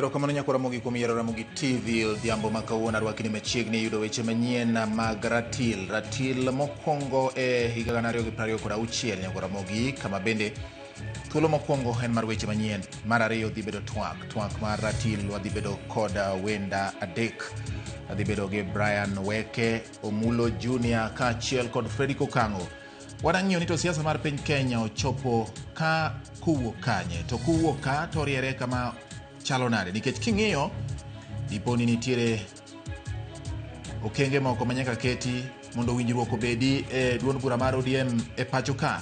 Erokamano nyakwa Ramogi kuom yiero Ramogi TV odhiambo ma kawuono. Arwakni machiegni yudo weche manyien mag ratil. Ratil mokwongo e higa 2026, nyakwa Ramogi, kama bende thuolo mokwongo en mar weche manyien. Mar ariyo dhi bedo twak. Twak mar ratil wadhi bedo kod wenda adek. Adhi bedo gi Brian Weke, Omulo Junior kaachiel kod Fredrick Okang'o. Wadang'iyo ni to siasa mar piny Kenya ochopo ka kowuok kanye, to kowuok ka to oriere kama chalo nade, nikech king'iyo dipo ni nitiere okenge moko ma nyaka keti mondo winjruok obedi e duond bura mar ODM e pacho ka.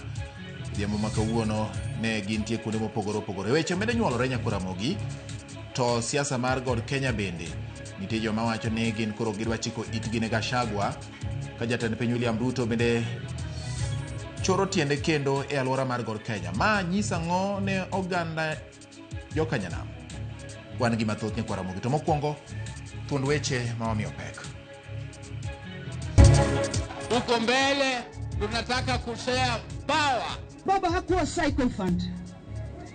Odhiambo ma kawuono ne gintie kuonde mopogore opogore. Weche medo nyuolore nyakwa Ramogi, to siasa mar God Kenya bende nitie joma wacho ni gin koro gidwa chiko itgi ne Gachagua, ka jatend piny William Ruto bende choro tiende kendo e alwora mar God Kenya. Ma nyiso ang'o ne oganda jokanyanam? Wan gi mathoth nyakwa Ramogi, to mokwongo thuond weche ma wamiyo pek. Huko mbele tunataka kushare power. Baba hakuwa sycophant.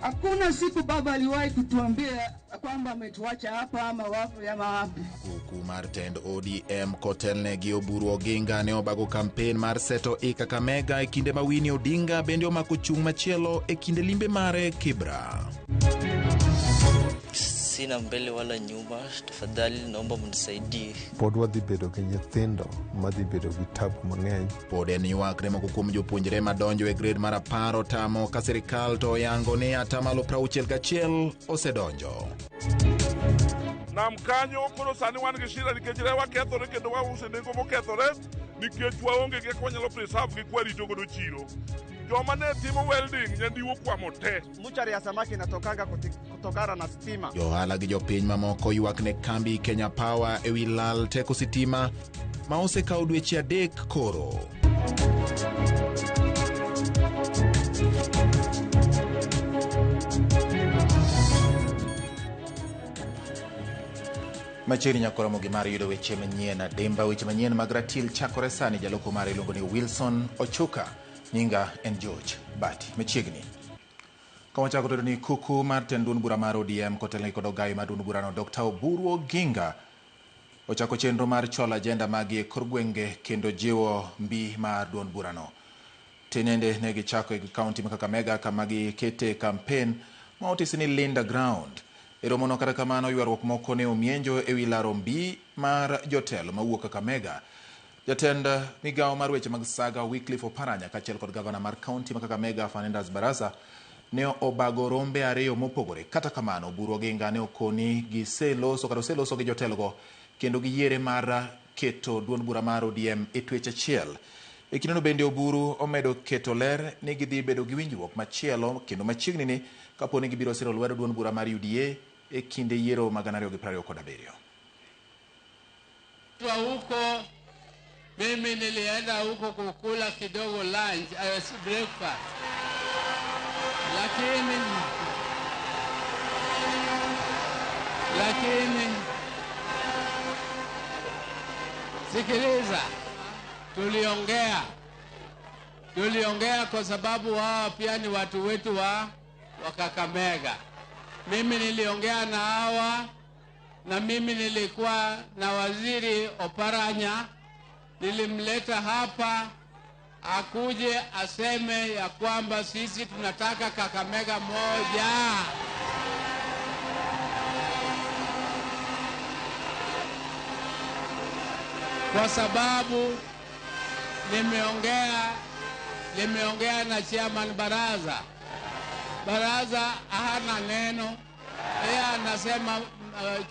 Hakuna siku baba aliwahi kutuambia kwamba ametuacha hapa ama wapi ama wapi. Kuku mar tend ODM kotelne gi Oburu Oginga ne obago kampen mar seto i Kakamega e kinde ma Winnie Odinga bende omako chung' machielo e kinde limbe mare Kibra. Sina mbele wala nyuma, tafadhali naomba mnisaidie. Pod wadhi bedo gi nyithindo madhi bedo gi tabu mang'eny. Pod en ywak ne moko kuom jopuonjre madonjo e grade mar 10 otamo ka sirikal to oyango ni 61% osedonjo. Nam kanyo koro sani wan gi shida nikech rewa kethore kendo wauso e nengo mokethore nikech waonge gi kaka wanyalo preserve gi kwarito godo chiro. Joma ne timo welding nyandiwo kwamo te. Muchari ya samaki inatokanga kutokana na stima. Johala gi jopiny mamoko ywak ne kambi Kenya Power ewi lal teko sitima ma osekawo dweche 3 koro. Machiegni nyakwa Ramogi mar yudo weche manyien adimba. Weche manyien mag ratil chakore sani. Jaloko mare iluongo ni Wilson Ochuka. Nyinga en George Bati. Machiegni. Kawachako to ni kuku mar tend duond bura mar ODM kotelne kod ogayo mar duond burano Dr. Oburu Oginga ochako chenro mar chwalo ajenda magi e kor gwenge kendo jiwo mbi mar duond burano. Tinende ne gichako e kaunti ma Kakamega kama gikete kampen ma otisi ni Linda Ground. E romono kata kamano ywaruok moko ne omienjo ewi laro mbi mar jotelo mawuok Kakamega. Jatend migawo mar weche mag saga Wycliffe Oparanya kaachiel kod gavana mar kaunti ma Kakamega Fernandes Barasa ne obago rombe 2 mopogore. Kata kamano Oburu Oginga ne okoni giseloso kata oseloso gi jotelogo kendo giyiere mar keto duond bura mar ODM e twech achiel. E kindeno bende Oburu omedo keto ler ni gidhi bedo gi winjruok machielo kendo machiegni ni kapo ni gibiro siro lwedo duond bura mar UDA e kinde yiero mag 2027. Huko mimi nilienda huko kukula kidogo lunch, breakfast. Lakini sikiliza, tuliongea kwa sababu wao pia ni watu wetu wa Kakamega. Mimi niliongea na hawa, na mimi nilikuwa na waziri Oparanya, nilimleta hapa akuje aseme ya kwamba sisi tunataka Kakamega moja. Kwa sababu nimeongea na chairman Baraza. Baraza hana neno. Yeye anasema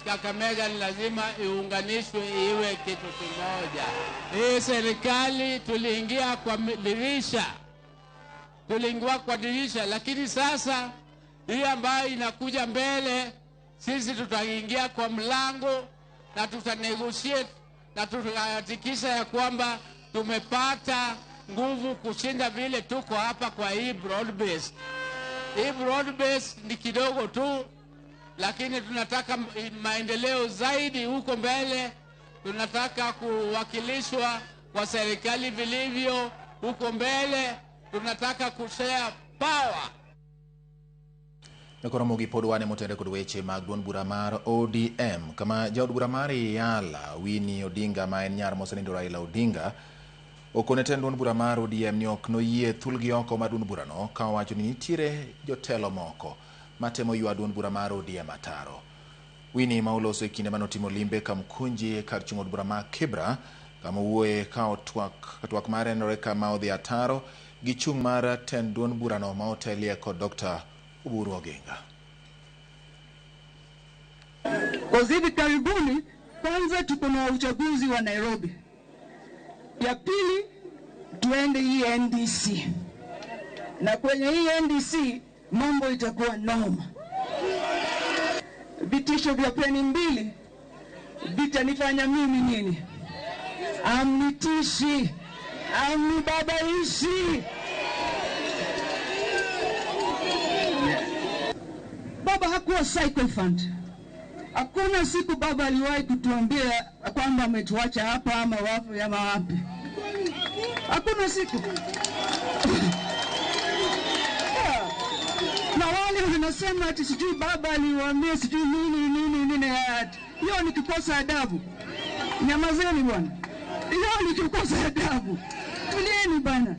Kakamega ni lazima iunganishwe iwe kitu kimoja. Hii serikali tuliingia kwa dirisha. Tuliingia kwa dirisha, lakini sasa hii ambayo inakuja mbele sisi tutaingia kwa mlango na tutanegotiate na tutahakikisha ya kwamba tumepata nguvu kushinda vile tuko hapa kwa hii broad base. Hii broad base ni kidogo tu, lakini tunataka maendeleo zaidi huko mbele. Tunataka kuwakilishwa kwa serikali vilivyo huko mbele. Tunataka kushare power. Koro pod wane motende kod weche mag duond bura mar ODM kama jaod bura mar Yala Winnie Odinga ma en nyar mosenindo Raila Odinga okone tend duond bura mar ODM ni ok noyie thulgi oko mar duond burano ka owacho ni nitiere jotelo moko matemo ywa duond bura mar ODM ataro. Winnie ma oloso e kinde manotimo limbe Kamkunji kar chung' od bura ma Kibra kama owuoye ka twak mare nenore kama odhi ataro gi chung' mar tend duond burano ma otelie kod Dr. Oburu Oginga. Kwa hivi karibuni, kwanza tuko na uchaguzi wa Nairobi, ya pili tuende hii NDC, na kwenye hii NDC mambo itakuwa noma. Vitisho vya peni mbili vitanifanya mimi nini? Amnitishi, amnibabaishi. Baba hakuwa sycophant. Hakuna siku baba aliwahi kutuambia kwamba ametuacha hapa ama wapi ama wapi. Hakuna siku. Na wale wanasema ati sijui baba aliwaambia sijui nini nini nini, hiyo ni kukosa adabu. Nyamazeni bwana. Hiyo ni kukosa adabu. Tulieni bwana.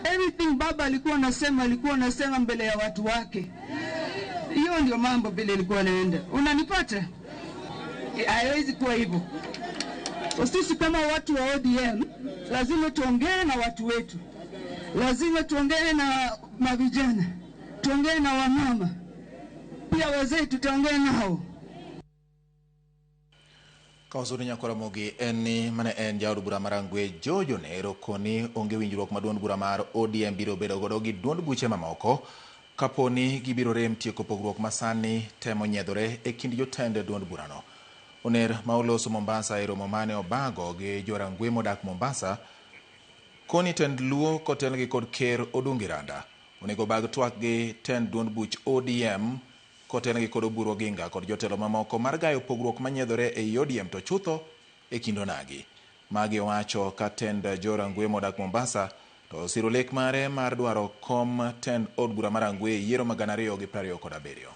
Everything baba alikuwa anasema mbele ya watu wake. Hiyo ndio mambo vile ilikuwa naenda. Unanipata? Haiwezi kuwa hivyo. Sisi kama watu wa ODM lazima tuongee na watu wetu. Lazima tuongee na mavijana. Tuongee na wamama. Pia wazee tutaongea nao. Kausuri Nyakoramogi en ni mane en jaod bura mar Rangwe George Onero koni onge winjruok ma duond bura mar ODM biro bedo godo gi duond buche mamoko kaponi gibiro rem tieko pogruok masani temo nyiedhore e kind jotend duond burano. Oner ma oloso Mombasa e romo mane obago gi jorangwe modak Mombasa koni tend Luo kotelgi kod Ker Odungi Randa onego bag twak gi tend duond buch ODM kotelgi kod Oburu Oginga kod jotelo mamoko mar gayo pogruok manyiedhore ei ODM to chutho e kind onagi. Magi owacho ka tend jorangwe modak Mombasa to siro lek mare mar dwaro kom tend od bura mar Rangwe yiero mag 2027.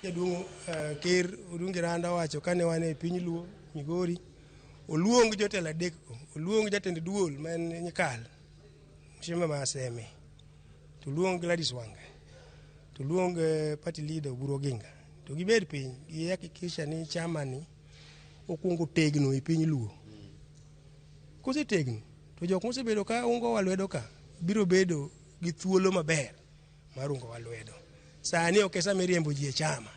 Jaduong' Ker Odungi Randa owacho kane wan e piny Luo Migori, oluong jotelo adek go, oluong jatend duol ma en Nyikal Mheshimiwa Maseme, to oluong Gladys Wanga, to oluong party leader Oburu Oginga, to gibed piny gihakikisha ni chama ni okuongo tegno e piny Luo. Kosetegno to jok mosebedo ka ungowa lwedo ka biro bedo gi thuolo maber mar ungowa lwedo. Sani ok e sama iriembo ji e chama.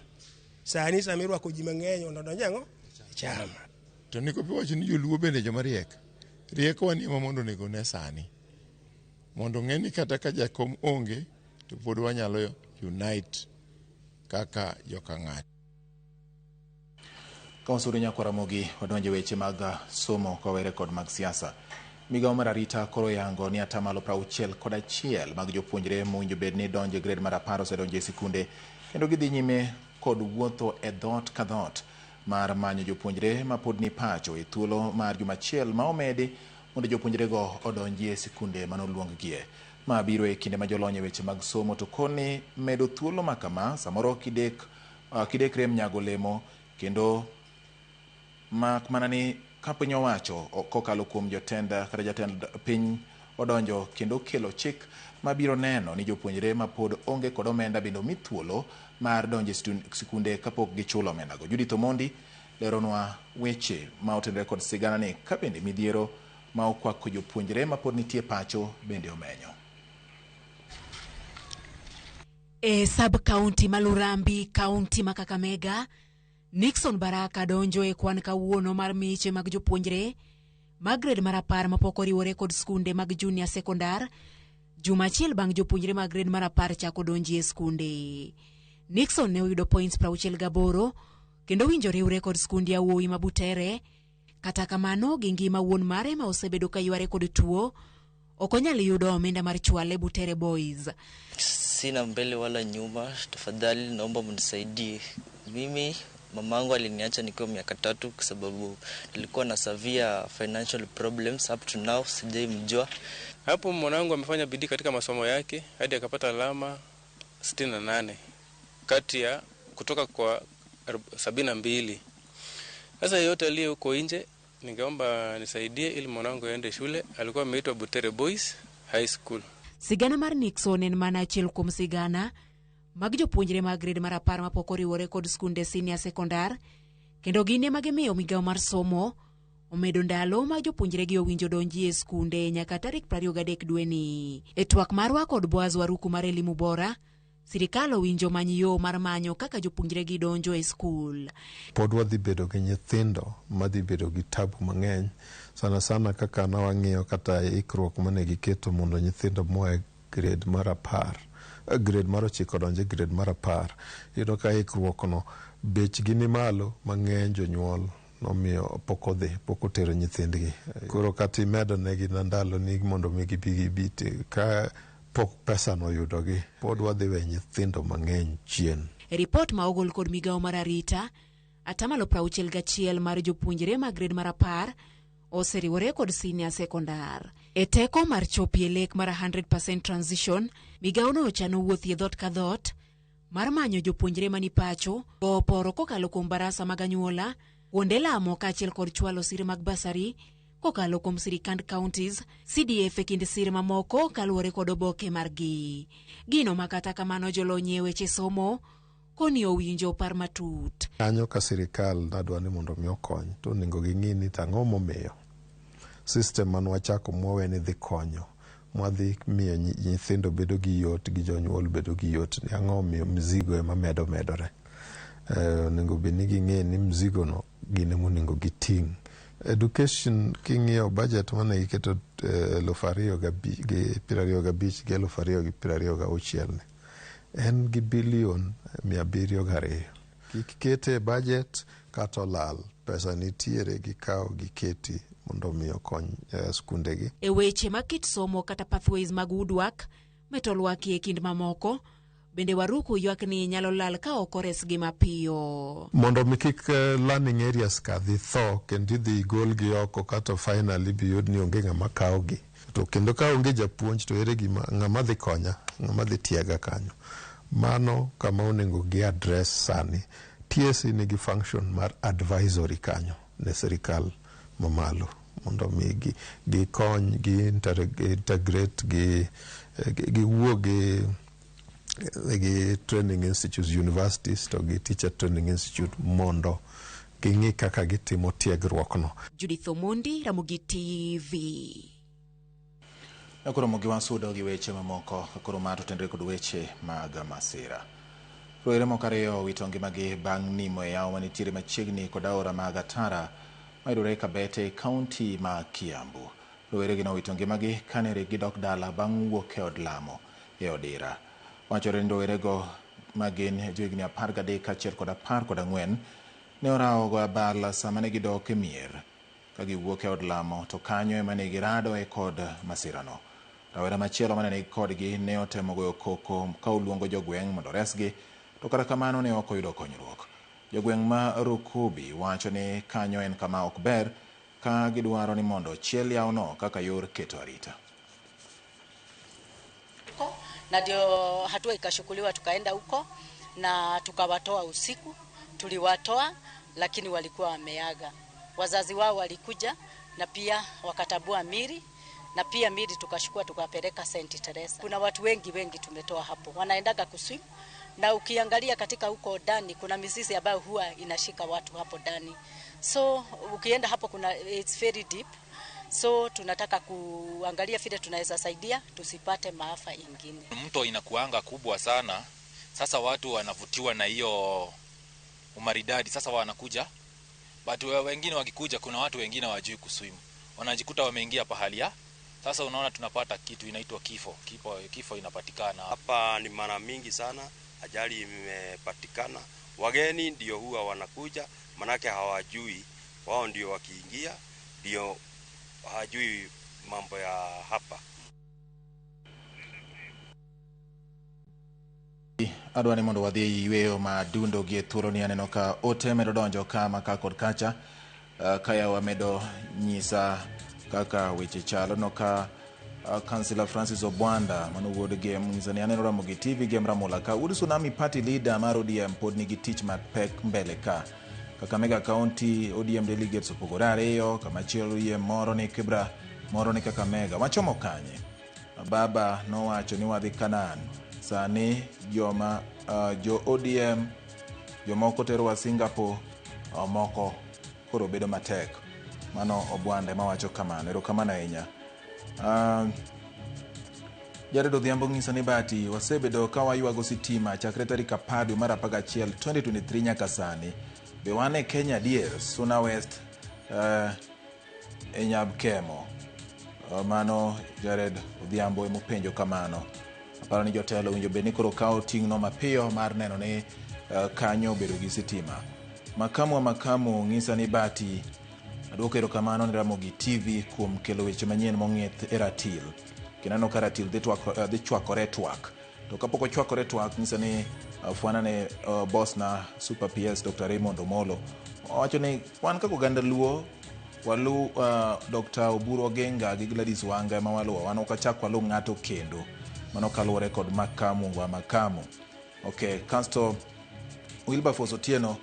Sani sama irwako ji mang'eny mondo odonj ang'o? E chama. To niko wacho ni joluo bende joma riek. Rieko ni ema mondo onego ne sani. Mondo ng'e ni kata ka jakom onge to pod wanyalo unite kaka joka ng'ato. Kausuri Nyakoramogi wadonje weche mag somo kowere kod mag siasa. Migawo mar arita koro yango ni atamalo 61 mag jopuonjre mowinjo bed ni donjo e grade mar 10 osedonjo e sikunde kendo gidhi nyime kod wuotho e dhoot ka dhoot mar manyo jopuonjre ma pod ni pacho e thuolo mar juma achiel ma omedi mondo jopuonjrego odonji e sikunde manoluonggie. Ma biro e kinde ma jolony e weche mag somo to koni medo thuolo ma kama samoro kidek rem nyago lemo kendo mak mana ni ka piny owacho kokalo kuom jotend kata jatend piny odonjo kendo kelo chik mabiro neno ni jopuonjre ma pod onge kod omenda bende omi thuolo mar donjo e sikunde kapok gichulo omendago. Judith Omondi leronwa weche ma otenore kod sigana ni ka bende midhiero ma okwako jopuonjre ma pod nitie pacho bende omenyo. E sub county ma Lurambi, county ma Kakamega, Nixon Baraka donjo e kwan kawuono mar miche mag jopuonjre mag grade mar 10 mapok oriwore kod skunde mag junior secondar, juma achiel bang' jopuonjre mag grade mar 10 chako donji e skunde. Nixon ne oyudo points 68 kendo winjo riwre kod skundi yawuowi ma Butere. Kata kamano gi ngima wuon mare ma osebedo ka yware kod tuo, ok onyal yudo omenda mar chwale Butere Boys. Sina mbele wala nyuma, tafadhali naomba mnisaidie. Mimi mamangu aliniacha nikiwa miaka 3 kwa sababu nilikuwa na severe financial problems. Up to now sijaimjua. Hapo mwanangu amefanya bidii katika masomo yake hadi akapata alama 68 kati ya kutoka kwa 72. Sasa yeyote aliye huko nje, ningeomba nisaidie ili mwanangu aende shule. Alikuwa ameitwa Butere Boys High School. Sigana mar Nixon en mana achiel kuom sigana mag jopuonjre mag grade mar 10 mapok oriwore kod skunde senior sekondar kendo gin ema gimiyo migawo mar somo omedo ndalo ma jopuonjregi owinjo donji e skunde nyaka tarik 23 dweni. E twak marwa kod Boaz Waruku mar Elimu Bora, sirikal owinjo many yo mar manyo kaka jopuonjregi donjo e skul. Pod wadhi bedo gi nyithindo madhi bedo gi tabu mang'eny sana sana kaka ne wang'iyo kata ikruok mane giketo mondo nyithindo moa e grade mar 10, grade mar 9 donj e grade mar 10. Iyudo ka ikruok no bechgi ni malo mang'eny, jonyuol nomiyo pok odhi, pok otero nyithindgi. Koro kata imedo negi na ndalo ni mondo mi gibi gibi ka pok pesa no oyudogi, pod wadhi we nyithindo mang'eny chien. E ripot ma ogol kod migawo mar arita, 61% mar jopuonjre mag grade mar 10 oseriwore kod senior sekondar. E teko mar chopo e lek mar 100% transition, migawono ochano wuoth e dhoot ka dhoot mar manyo jopuonjre mani pacho, gowo poro kokalo kuom barasa mag anyuola, kuonde lamo kaachiel kod chwalo sir mag basari kokalo kuom sirikand counties, CDF e kind sir mamoko kaluwore kod oboke margi. Gino ma kata kamano jolony e weche somo koni owinjo par matut. Kanyo ka sirikal nadwa ni mondo mi okony, to onego ging'i ni to ang'o momiyo system mane wachako mwawe ni dhi konyo mwadhi miyo nyithindo bedo gi yot gi jonyuol bedo gi yot ni ang'o omiyo mzigo ema medo medore. Onego bed ni ging'e ni mzigo no gin ema onego giting'. Education king'iyo budget mane giketo 2025 gi 2026 ni en gi bilion 702. Kik kete e budget kata olal, pesa nitiere, gikaw giketi mondo mi okony skundegi. E weche mag kit somo kata pathways mag woodwork, metalwork e kind mamoko, bende Waruku ywak ni nyalo lal ka ok oresgi mapiyo. Mondo mi kik learning areas ka dhi tho kendo idhi golgi oko kata finally biyud ni onge ng'ama kawogi. To kendo ka onge japuonj to ere gima ng'ama dhi konya, ng'ama dhi tiega kanyo. Mano kama onego gi address sani. TSC nigi function mar advisory kanyo ne sirikal mamalo mondo mi gikony gi integrate gi giwuo gi training institutes, universities to gi teacher training institute mondo ging'i kaka gitimo tiegruok no. Judith Omondi, Ramogi TV. Koro mogi wasudo gi weche mamoko, koro ma to tenre kod weche mag masira. Rowere moko ariyo owito ngimagi bang' nimo e yawo manitiere machiegni kod aora mag Atara mayudore Kabete e kaunti ma Kiambu. Roweregi nowito ngimagi kane gidok dala bang' wuok e od lamo e Odira. Wachore ni rowerego ma gin johigni 13 kaachiel kod 14 ne orawo go abal sama ne gidok e mier ka giwuok e od lamo to kanyo ema ne giradoe kod masirano. Rawera machielo mane ni kodgi ne otemo goyo koko ka oluongo jogweng' mondo oresgi, to kata kamano ne ok oyudo konyruok. Jogweng' ma Rukubi wacho ni kanyo en kama ok ber ka gidwaro ni mondo ochiel yawono kaka yor keto arita. Na ndio hatua ikashukuliwa, tukaenda huko na tukawatoa usiku. Tuliwatoa lakini walikuwa wameaga. Wazazi wao walikuja na pia wakatabua mili, na pia mili tukashukua tukapeleka St. Teresa. Kuna watu wengi wengi tumetoa hapo, wanaendaga kuswim, na ukiangalia katika huko ndani kuna mizizi ambayo huwa inashika watu hapo ndani. So ukienda hapo kuna it's very deep. So tunataka kuangalia vile tunaweza saidia tusipate maafa ingine. Mto inakuanga kubwa sana. Sasa watu wanavutiwa na hiyo umaridadi. Sasa wanakuja. But wengine wakikuja, kuna watu wengine hawajui kuswim. Wanajikuta wameingia pahali ya. Sasa unaona tunapata kitu inaitwa kifo. Kifo inapatikana. Hapa ni mara mingi sana ajali imepatikana. Wageni ndio huwa wanakuja, manake hawajui. Wao ndio wakiingia ndio hawajui mambo ya hapa. Adwa ni mondo wadhi e yweyo ma dundo gi e thuolo ni aneno ka ote medo donjo ka maka kod kacha. Kaya wamedo nyisa kaka weche chalo no ka Councillor Francis Obwanda mano wuod Gem nyiso ni aneno Ramogi TV Gem Ramola ka wuod Tsunami Party leader mar ODM pod nigi tich mapek mbele ka. Kakamega County ODM delegates opogore ariyo, kamachielo ODM moro ni Kibra, moro ni Kakamega. Wachomo kanye? Baba nowacho ni wadhi Canaan. Sani joma jo ODM jomoko terowa Singapore, moko koro bedo matek. Mano Obwanda ema wacho kamano. Erokamano ahinya. Jared Odhiambo nyiso ni Bati wasebedo ka waywago sitima chakre tarik 10 dwe mar 11 2023 nyaka sani. Be wan e Kenya adier? Suna West e Nyabkemo. Mano Jared Odhiambo emopenjo kamano. Aparo ni jotelo owinjo bed ni koro kawo ting'no mapiyo mar neno ni kanyo obedo gi sitima. Makamu wa Makamu ng'isa ni Bati aduoko erokamano ne Ramogi TV kuom kelo weche manyien mong'ith e ratil. Kineno ka ratil dhi chwakore twak. To kapok ochwakore twak ng'isa ni fwana ne boss na Super PS Dr. Raymond Omolo. Owacho ni wan kaka oganda Luo walu Dr. Oburu Oginga gi Gladys Wanga ema waluwo. Wan ok wachak walu ng'ato kendo. Mano kaluwore kod Makamu wa Makamu. Okay, kasto Wilberforce Otieno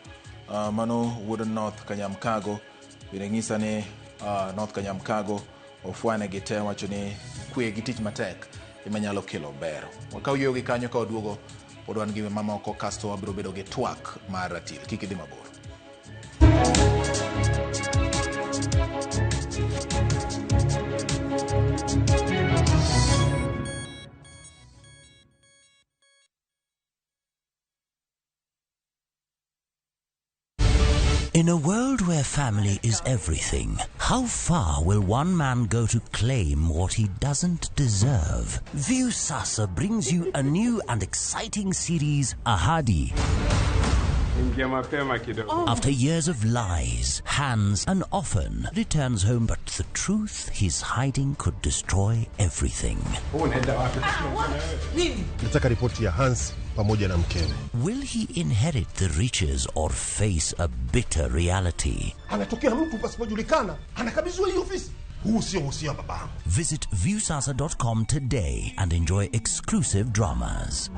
mano wuod North Kanyamkago bende ng'isa ni North Kanyamkago ofwane gi te wacho ni kwe gi tich matek ema nyalo kelo ber. Wakaw yueyo gi kanyo ka waduogo pod wan gi mamoko kasto wabiro bedo gi twak mar ratil. Kik idhi mabor. In a world where family is everything, how far will one man go to claim what he doesn't deserve? Viusasa brings you a new and exciting series, Ahadi. Ingia mapema kidogo. After years of lies, Hans an orphan returns home, but the truth he's hiding could destroy everything. Unaenda wapi? Nataka ripoti ya Hans pamoja na mkewe. Will he inherit the riches or face a bitter reality? Anatokea mtu pasipojulikana, anakabidhiwa hii ofisi. Huu sio uhusia wa babangu. Visit viewsasa.com today and enjoy exclusive dramas.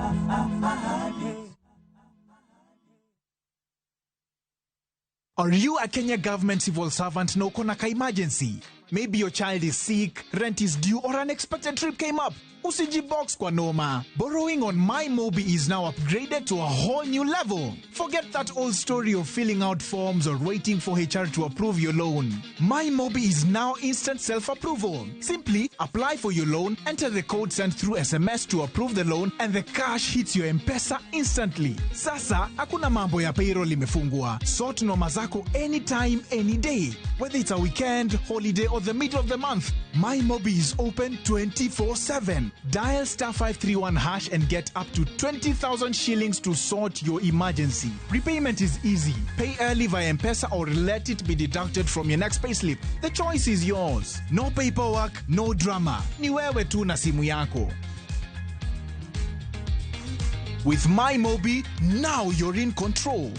Are you a Kenya government civil servant na uko na ka emergency? Maybe your child is sick, rent is due, or an unexpected trip came up. Usijibox kwa noma. Borrowing on MyMobi is now upgraded to a whole new level. Forget that old story of filling out forms or waiting for HR to approve your loan. MyMobi is now instant self-approval. Simply apply for your loan, enter the code sent through SMS to approve the loan, and the cash hits your M-Pesa instantly. Sasa, hakuna mambo ya payroll imefungwa. Sort noma zako anytime, any day. Whether it's a weekend, holiday, or the middle of the month, MyMobi is open 24/7. Dial star 531 hash and get up to 20,000 shillings to sort your emergency. Repayment is easy. Pay early via M-Pesa or let it be deducted from your next payslip. The choice is yours. No paperwork, no drama. Ni wewe tu na simu yako. With MyMobi, now you're in control.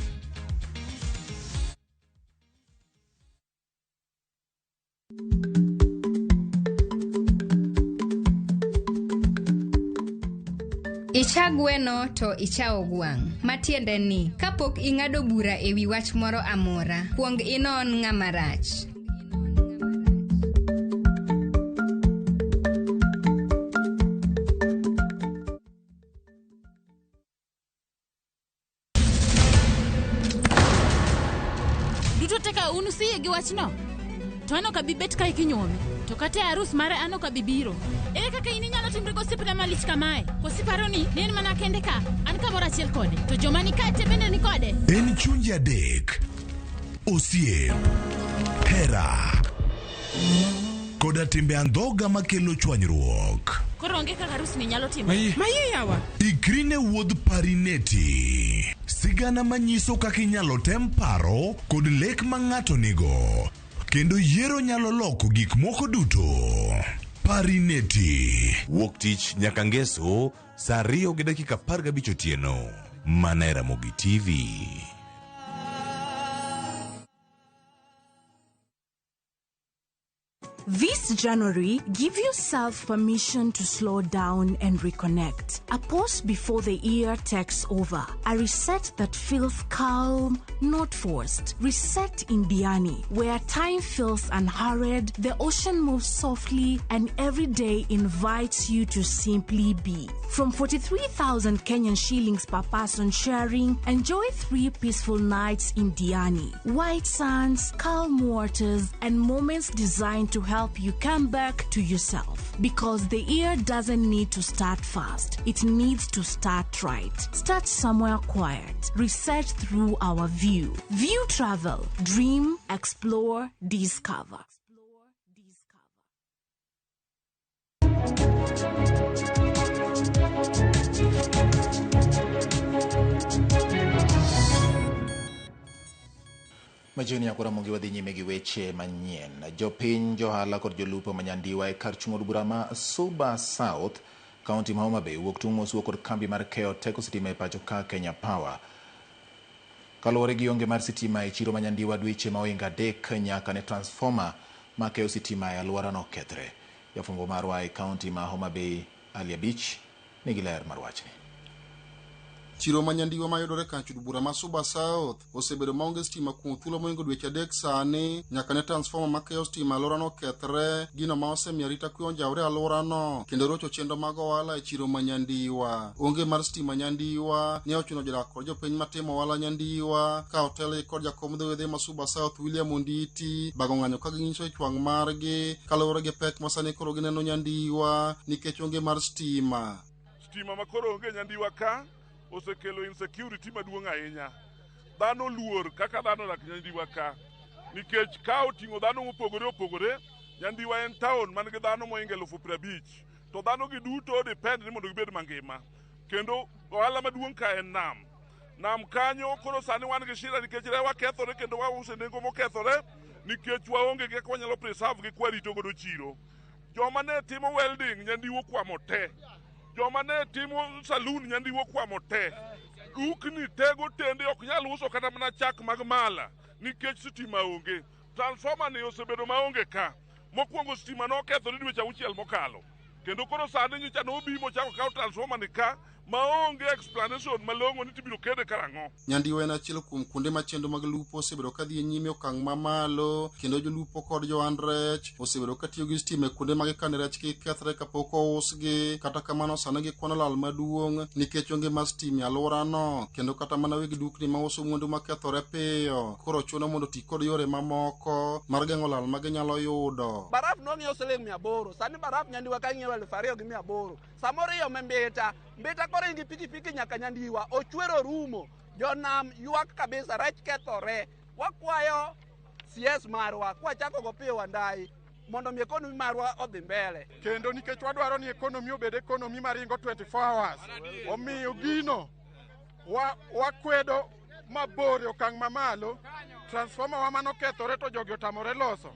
Icha gweno to ichawo gwang'. Matiende ni, kapok ing'ado bura e wi wach moro amora, kuong inon ng'ama rach. Duto te ka un usiyie gi wachno, to an ok abi bet kae kinyuomi, to kata e arus mare an ok abi biro. Ere kaka in inyalo timri gosiepna malich kamae? Koso iparo ni en mana kende ka, an kamoro achiel kode, to joma ni kae te bende ni kode? En chunje adek, osiep, hera, koda timbe andhoga makelo chwanyruok. Koro onge kaka arus ni nyalo timore. Maye yawa. Ikri ne wuodh Parineti. Sigana manyiso kaka inyalo tem paro kod lek ma ng'ato nigo. Kendo yiero nyalo loko gik moko duto. Parineti. Wuok tich nyaka ngeso saa 2:15 otieno. Mana e Ramogi TV. This January, give yourself permission to slow down and reconnect. A pause before the year takes over. A reset that feels calm, not forced. Reset in Diani, where time feels unhurried, the ocean moves softly, and every day invites you to simply be. From 43,000 Kenyan shillings per person sharing, enjoy 3 peaceful nights in Diani. White sands, calm waters, and moments designed to help you come back to yourself. Because the year doesn't need to start fast. It needs to start right. Start somewhere quiet. Research through our view. View Travel. Dream, explore, discover. Machiegni nyaka Ramogi wadhi nyime gi weche manyien. Jopiny, johala kod jolupo ma Nyandiwa e kar chung' od bura ma Suba South, kaunti ma Homa Bay, wuok tung' mosuo kod kambi mar keyo teko sitima e pacho ka Kenya Power. Kaluwore gi onge mar sitima e chiro ma Nyandiwa dweche ma ohingo 3 nyaka ne transformer ma keyo sitima e alworano kethre. Jafwambo marwa e kaunti ma Homa Bay, Ali Abich, nigi ler mar wachni. Chiro ma Nyandiwa mayudore kar od bura ma Suba South osebedo maonge stima kuom thuolo mohingo dweche 3 sani nyaka ne transformer makeyo stima alworano kethre, gino ma osemiyo arita kwe onjawre alworano kendo rocho chenro mag ohala e chiro ma Nyandiwa. Onge mar stima Nyandiwa ne ochuno jodak kod jopiny matimo ohala Nyandiwa ka otelgi kod jakom dho wedhe ma Suba South William Onditi bago ng'anyo ka ginyiso ich wang' margi kaluwore gi pek ma sani koro gineno Nyandiwa nikech onge mar stima. Stima ma koro onge Nyandiwa ka osekelo insecurity maduong' ahinya. Dhano luor kaka dhano odak Nyandiwa ka, nikech ka oting'o dhano mopogore opogore. Nyandiwa en town man gi dhano mohingo 50,000, to dhano gi duto depend ni mondo gibed mangima. Kendo ohala maduong' ka en nam. Nam kanyo koro sani wan gi shida nikech rewa kethore kendo wauso e nengo mokethore nikech waonge gi kaka wanyalo preserve gi kwarito godo chiro. Joma ne timo welding Nyandiwa okwamo te. Joma ne timo saloon Nyandiwa okwamo te. Dukni te gotende ok nyal uso kata mana chak mag mala nikech sitima onge. Transformer ni osebedo maonge ka. Mokwongo sitima nokethore dweche 6 mokalo. Kendo koro sani nyocha nobi mochako kawo transformer ni ka maonge explanation malong'o ni tibiro kede karang'o. Nyandiwa en achiel kuom kuonde ma chenro mag lupo osebedo ka dhi nyime okang' mamalo, kendo jolupo kod johand rech osebedo ka tiyo gi stima e kuonde ma gikane rech kik kethre kapok ousgi. Kata kamano sani gikwano lal maduong' nikech onge mar stima e alworano, kendo kata mana weg dukni mauso mwandu makethore piyo koro chuno mondo oti kod yore mamoko mar geng'o lal ma ginyalo yudo. Baraf nong'iew siling 800, sani baraf Nyandiwa ka ng'iew 2,800. Samoro iome mbita, mbita koro ingi pikipiki nyaka Nyandiwa, ochwero rumo, jonam ywak kabisa, rech kethore. Wakwayo CS marwa kwachako go piyo Wandai mondo mi economy marwa odhi mbele. Kendo nikech wadwaro ni economy obed economy maringo 24 hours, omiyo gino wakwedo mabor e okang' mamalo. Transformer wa manokethore to jogi otamore loso.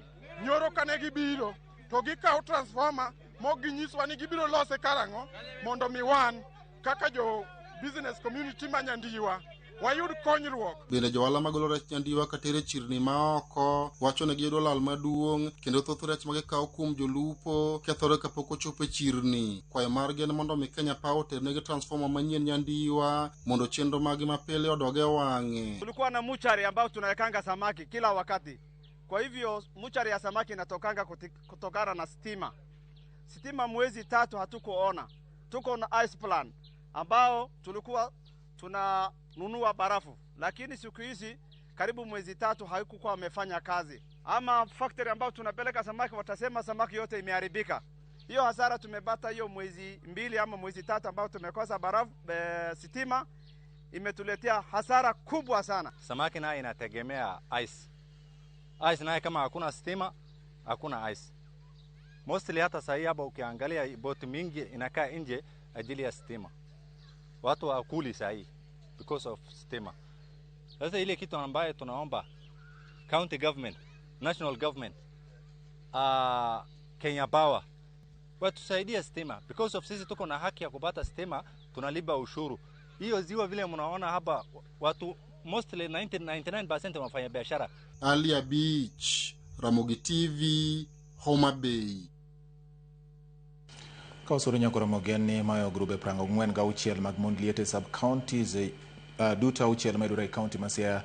Nyoro kane gibiro to gikawo transformer mok ginyiswa ni gibiro lose karang'o mondo mi wan kaka jo business community ma Nyandiwa wayud konyruok. Bende johala magolo rech Nyandiwa katere e chirni maoko wacho ni giyudo lal maduong' kendo thoth rech ma gikawo kuom jolupo kethore kapok ochopo e chirni. Kwayo margi en mondo mi Kenya Power oternegi transformer manyien Nyandiwa mondo chenro maggi mapile odog e wang'e. Tulikuwa na muchari ambao tunawekanga samaki kila wakati. Kwa hivyo muchari ya samaki inatokanga kutokana na stima. Stima mwezi 3 hatukuona. Tuko na ice plan ambao tulikuwa tunanunua barafu, lakini siku hizi karibu mwezi 3 haikuwa wamefanya kazi. Ama factory ambao tunapeleka samaki watasema samaki yote imeharibika. Hiyo hasara tumepata hiyo mwezi 2 ama mwezi 3 ambao tumekosa barafu, sitima imetuletea hasara kubwa sana. Samaki naye inategemea ice. Ice naye kama hakuna stima, hakuna ice. Mostly hata sahi hapa ukiangalia boti mingi inakaa nje ajili ya stima. Watu hawakuli sahi because of stima. Sasa ile kitu ambayo tunaomba county government, national government, Kenya Power watusaidie stima because of sisi tuko na haki ya kupata stima, tunalipa ushuru. Hiyo ziwa vile mnaona hapa watu mostly 99% wanafanya biashara. Alia Beach, Ramogi TV, Homa Bay. Ka osuru nyakoro mogen ni mayo grube 46 mag mond liete sub counties duto 6 mayudore e kaunti ma Siaya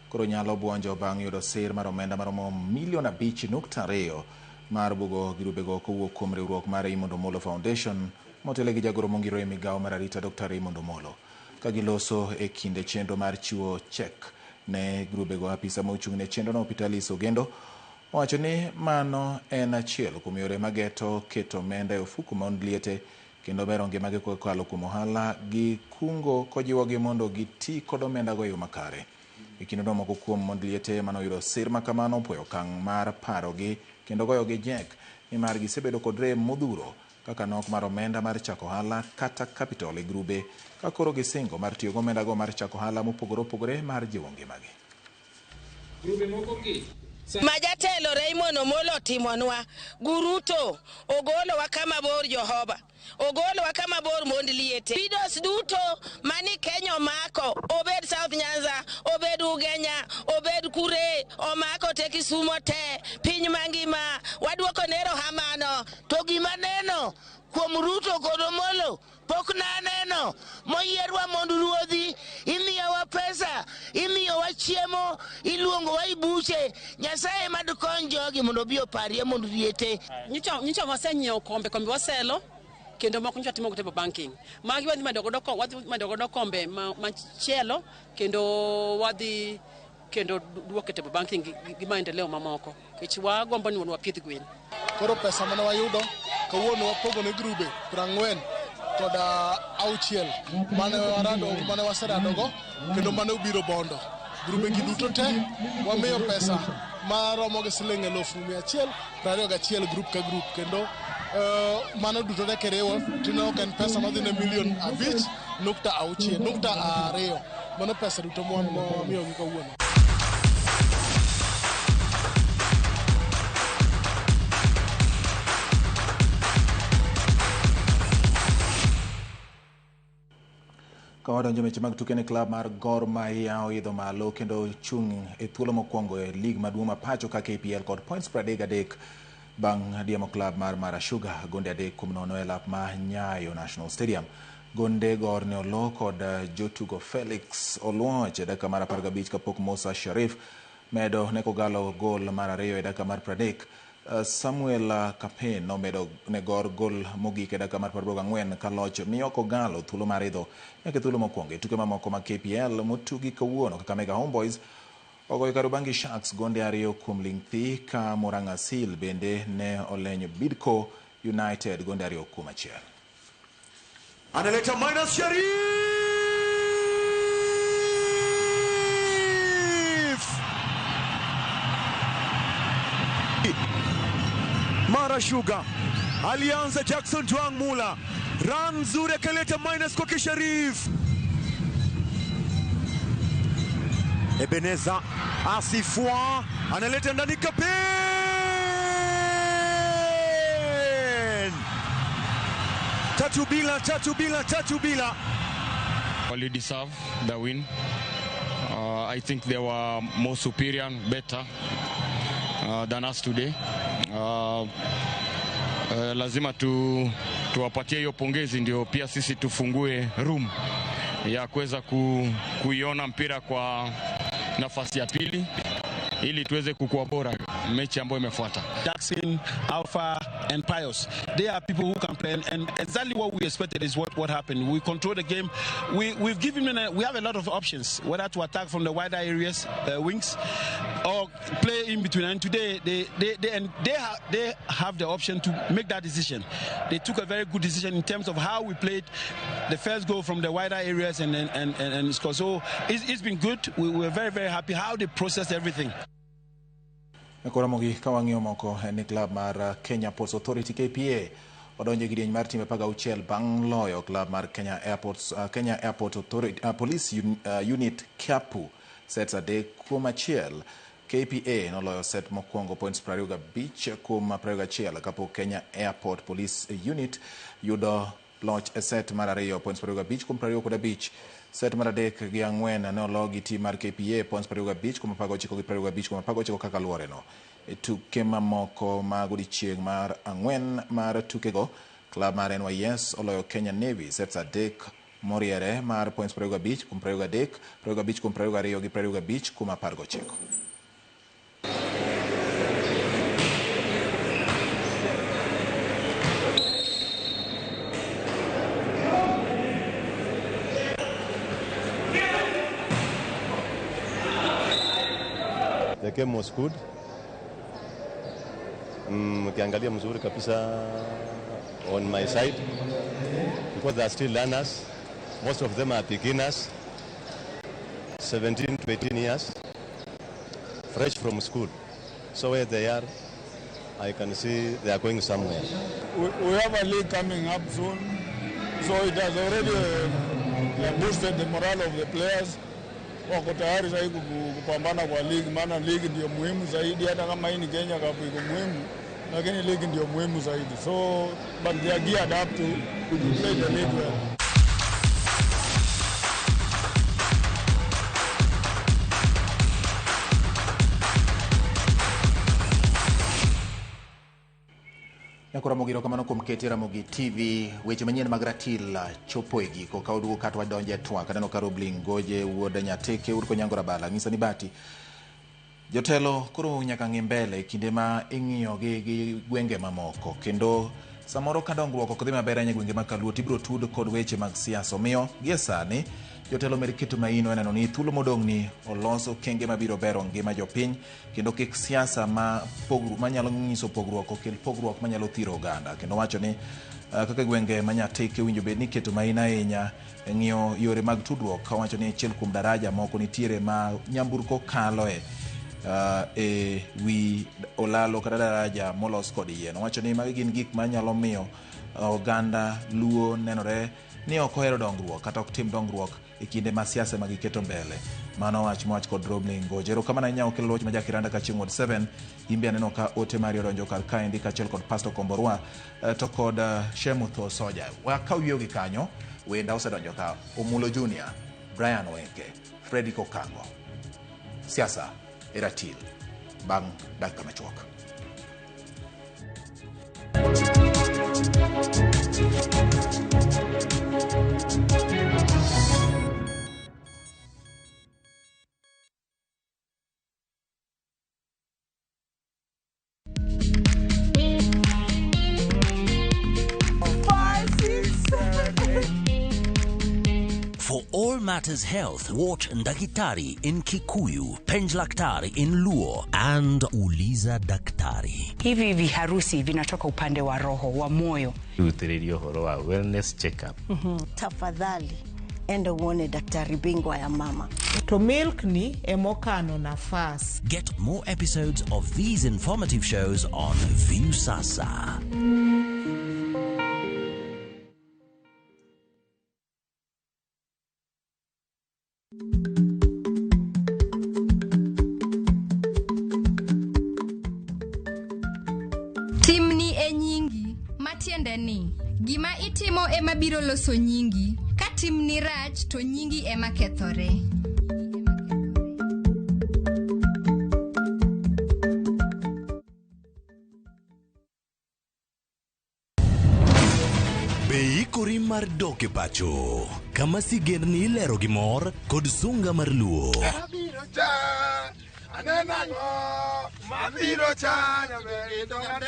koro nyalo buonjo bang' yudo sir mar omenda maromo milion 5.2 mar bugo grubego kowuok kuom riwruok mar Raymond Omolo Foundation motelo gi jagoro mongiro e migawo mar arita Dr. Raymond Omolo. Ka giloso e kinde chenro mar chiwo chek ne grubego, apisa mochung' ne chenrono Pitalis Ogendo owacho ni mano en achiel kuom yore mageto keto omenda e ofuku mond liete kendo bero ngimagi kokalo kuom ohala gi kungo kojiwogi mondo giti kod omendago e yo makare. E kindeno moko kuom mond liete manoyudo sir makamano opuoyo okang' mar parogi kendo goyogi jek nimar gisebedo kod rem modhuro kaka nok mar omenda mar chako ohala kata capital e grube ka koro gisingo mar tiyo gi omendago mar chako ohala mopogore opogore mar jiwo ngimagi. Ma jatelo Raymond Omolo otimonwa, Guruto ogolowa kama bor Jehova, ogolowa kama bor mond liete. Widows duto mani Kenya omako, obed South Nyanza, obed Ugenya, obed Kure, omako te Kisumo te, piny mangima, waduoko ne erokamano. To gima neno kuom Ruto kod Omolo pok naneno moyierwa mond ruodhi, imiyowa pesa, imiyowa chiemo, iluongowa i buche. Nyasaye mad kony jogi mondo obi oparie mond liete. Nyicha wasenyiewo kombe waselo kendo moko nyicha timo table banking. Magi wadhi medo godo kombe machielo kendo wadhi kendo duoke table banking gi maendeleo mamoko. Nikech wagombo ni mondo wapidh gwen. Koro pesa mane wayudo kawuono wapogo ne grube 46 mane warado mane waseradogo kendo mane obiro bondo. Grube gi duto te wamiyo pesa maromo gi siling 121,000 grup ka grup kendo mano duto te kiriwo tineno ka en pesa madhi ne milion 5.6 .2 mano pesa duto mwamiyogi kawuono. Ka wadonjo weche mag tuke ne klab mar Gor Mahia oidho malo kendo chung' e thuolo mokwongo e lig maduong' ma pacho ka KPL kod points 33 bang' diemo klab mar Mara Sugar gonde 3-0 e lap ma Nyayo National Stadium. Gonde Gor ne olo kod jotugo Felix Oluoch e dakika mar 15 kapok Musa Sharif medo ne Kogalo gol mar ariyo e dakika mar 30. Samuel Kapen nomedo ne Gor gol mogik e dakika mar 84 ka loch miyo Kogalo thuolo mar idho nyaka e thuolo mokwongo. E tuke mamoko mag KPL motugi kawuono Kakamega Homeboys ogoyo Kariobangi Sharks gonde 2 kuom ling thi ka Murang'a Seal bende ne olenyo Bidco United gonde 2-1. Analeta minus Sharif! Mara Sugar alianza Jackson Twang Mula, run nzuri akaleta minus kwake Sharif. Ebeneza Asifua analeta ndani Kapen! 3-3 3-3 3-0. Well, you deserve the win. I think they were more superior, better than us today. Lazima tuwapatie hiyo pongezi ndio pia sisi tufungue room ya kuweza kuiona mpira kwa nafasi ya pili ili tuweze kukua bora mechi ambayo imefuata. Jackson, Alpha and Pius. They are people who can play, and exactly what we expected is what happened. We control the game. We've given them we have a lot of options, whether to attack from the wider areas, wings, or play in between. And today they have the option to make that decision. They took a very good decision in terms of how we played the first goal from the wider areas and scored. So it's been good. We were very, very happy how they processed everything. Koro mogik ka wang'iyo moko en ni klab mar Kenya Ports Authority KPA odonjo e kidieny mar timbe 16 bang' loyo klab mar Kenya Airports, Kenya Airport Authority, Police Unit KIAPU sets 3-1. KPA noloyo set mokwongo points 25 kuom 21 kapok Kenya Airport Police Unit yudo loch e set mar 2 points 25 kuom 25. Set mar 3 gi 4 ne olo gi tim mar KPA points 25 kuom 19 gi 25 kuom 19 kaka luore no. E tuke mamoko mag odiechieng' mar 4 mar tukego, klab mar NYS oloyo Kenya Navy sets 3 moriere mar points 25 kuom 23, 25 kuom 22 gi 25 kuom 19. The game was good. Ukiangalia mzuri kabisa on my side, because they are still learners. Most of them are beginners, 17 to 18 years, fresh from school. So where they are, I can see they are going somewhere. We have a league coming up soon, so it has already boosted the morale of the players. Wako tayari sasa kupambana kwa league, maana league ndio muhimu zaidi. Hata kama hii ni Kenya Cup iko muhimu, lakini league ndio muhimu zaidi. So, but they are geared up to play the league well. Ramogi erokamano kuom kete Ramogi TV. Weche manyien mag ratil chopo e giko. Ka oduogo kata wadonje e twak, aneno ka Robling Goje wuod Nyateke wuod Konyango Rabala ng'isa ni bati jotelo koro nyaka ng'i mbele kinde ma ing'iyo gi gwenge mamoko, kendo samoro ka dongruok ok dhi maber ahinya e gwenge mag Kaluo, tibiro tud kod weche mag siasa. Omiyo gie sani jotelo med keto maino e neno ni thuolo modong' ni olos okenge mabiro bero ngima jopiny, kendo kik siasa manyalo nyiso pogruok okel pogruok manyalo thiro oganda. Kendo wacho ni kaka gwenge ma Nyateke winjo bed ni keto maino ahinya e ng'iyo yore mag tudruok, kawacho ni achiel kuom daraja moko nitiere ma nyamburko kaloe e wi olalo kata daraja molos kod yien. Owacho ni magi gin gik manyalo miyo oganda Luo nenore ni ok ohero dongruok kata ok tim dongruok e kinde ma siasa ma giketo mbele. Mano wach mowach kod Robling Goje. Erokamano ahinya okelo loch ma Jakiranda kaachiel kod 7. Imbe aneno ka ote mari odonjo kar kaendi kaachiel kod Pastor Komborwa to kod Shemutho Soja. Wakaw yweyo gi kanyo, wenda osedonjo ka Omulo Junior, Brian Oeke, Fredrick Okango. Siasa e ratil bang' dakika machuok. For all matters health, watch Ndakitari in Kikuyu, Penjlaktari in Luo, and Uliza Daktari. Hivi viharusi vinatoka upande wa roho, wa moyo. Utiririo horo wa wellness checkup. Tafadhali enda uone daktari bingwa ya mama. To milk ni emokano nafas. Get more episodes of these informative shows on Viusasa. Timni e nyingi, matiende ni gima itimo ema biro loso nyingi. Ka timni rach to nyingi ema kethore. Be ikori mar dok e pacho, kama sigendni ilero gi mor kod sunga mar Luo.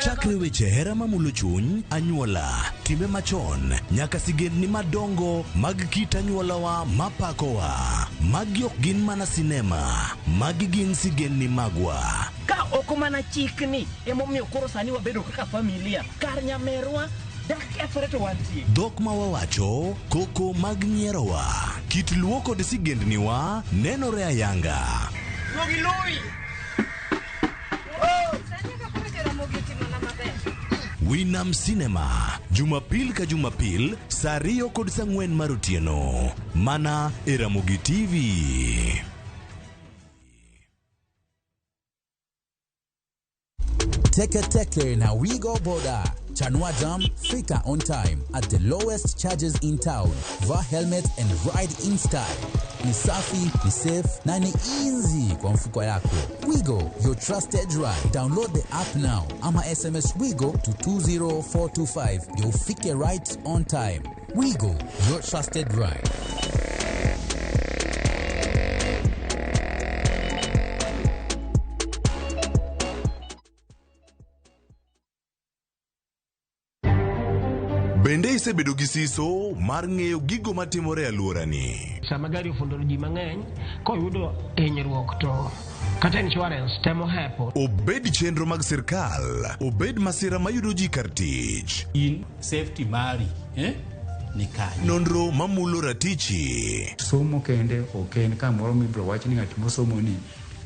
Chakre weche hera mamulo chuny, anyuola, timbe machon, nyaka sigendni madongo mag kit anyuolawa mapakowa. Magi ok gin mana sinema, magi gin sigendni magwa. Ka ok mana chikni, emomiyo koro sani wabedo kaka familia. Kar nyamerwa Dhok ma wawacho, koko mag nyierowa, kit luo kod sigendniwa nenore ayanga. Winam Cinema, Jumapil ka Jumapil, saa 2 kod saa 4 mar otieno. Mana e Ramogi TV. Teke Teke na Wigo Boda. Chanua Jam, fika on time at the lowest charges in town. Vaa helmet and ride in style. Ni safi, ni safe na ni easy kwa mfuko yako. Wigo, your trusted ride. Download the app now ama SMS Wigo to 20425 ndio ufike right on time. Wigo, your trusted ride. Bende isebedo gi siso mar ng'eyo gigo matimore e alworani? Sama gari ofundo ji mang'eny koyudo hinyruok to kata insurance temo hepo. Obed chenro mag sirkal, obed masira mayudo ji kar tich. In safety mari, ni kanye? Nonro mamulo ratichi. Somo kende ok en kamoro mibiro wach ni ng'at mosomo ni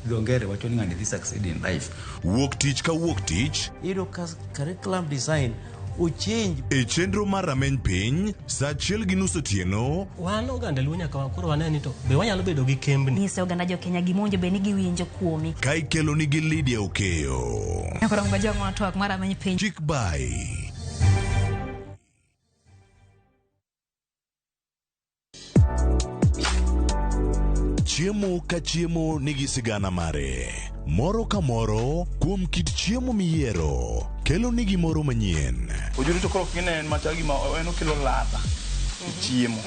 dho ngere wacho ni ng'ani dhi succeed in life. Wuok tich ka wuok tich. Iyudo ka curriculum design ochange. E chenro mar rameny piny, saa 1:30 otieno. Wan oganda Luo nyaka koro wane ni to be wanyalo bedo gi kembni. Nyise oganda jo Kenya gima owinjo bed ni giwinjo kuomi. Ka ikelo nigi Lydia Okeyo. Nyakoro ngojong'o twak mar rameny piny. Chik bai. Chiemo ka chiemo nigi sigana mare. Moro ka moro kuom kit chiemo miyiero kelo ni gimoro manyien. Ojuri to koro kine en machal gima en okelo ladha e chiemo,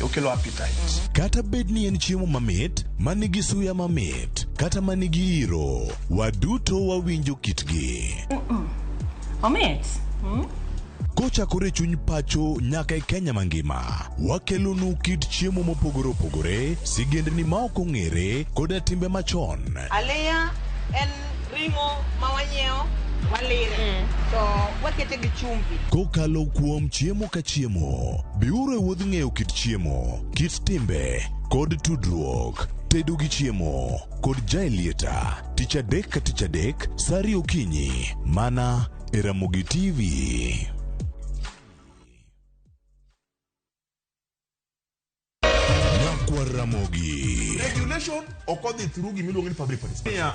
okelo appetite. Kata bed ni en chiemo mamit, manigi suya mamit, kata manigi iro, waduto wawinjo kitgi. Omit. Kochakore chuny pacho nyaka e Kenya mangima, wakelonu kit chiemo mopogore opogore, sigendni ma ok ong'ere koda timbe machon. Aliya en ring'o ma wanyiewo walire to wakete gi chumbi. Kokalo kuom chiemo ka chiemo, biuru e wuodh ng'eyo kit chiemo, kit timbe kod tudruok. Tedo gi chiemo kod Jaelieta, tich adek ka tich adek, saa ariyo okinyi, mana e Ramogi TV. Ramogi. Regulation ok odhi through gimiluongo ni public participation.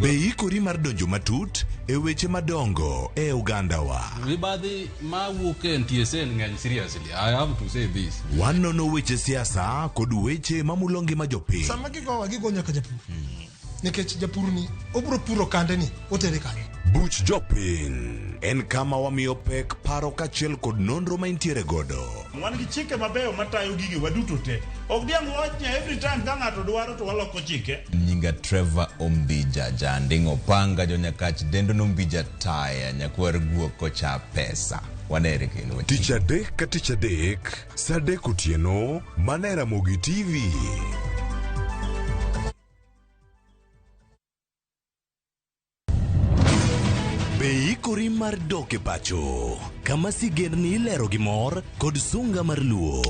Be ikori mar donjo matut e weche madongo e ogandawa? Mibadhi mawuok e NTSA ng'eny seriously. I have to say this. Wanono weche siasa kod weche mamulo ngima jopiny. Sama gigowa gigo nyaka japur. Nikech japur ni obiro puro kande ni otere kanye. Buch jopiny en kama wamiyo pek paro kaachiel kod nonro ma intiere godo. Wan gi chike mabeyo matayo gige waduto te. Ok diang' wach ni every time ka ng'ato dwaro to waloko chike. Nyinga Trevor Ombija Janding' Opanga jonyakach dendo nombija taya nyakwar guok kocha pesa. Wanere kendo. Tich adek ka tich adek, saa adek otieno, mana e Ramogi TV. Be ikori mar dok e pacho, kama sigendni ilero gi mor kod sunga mar Luo.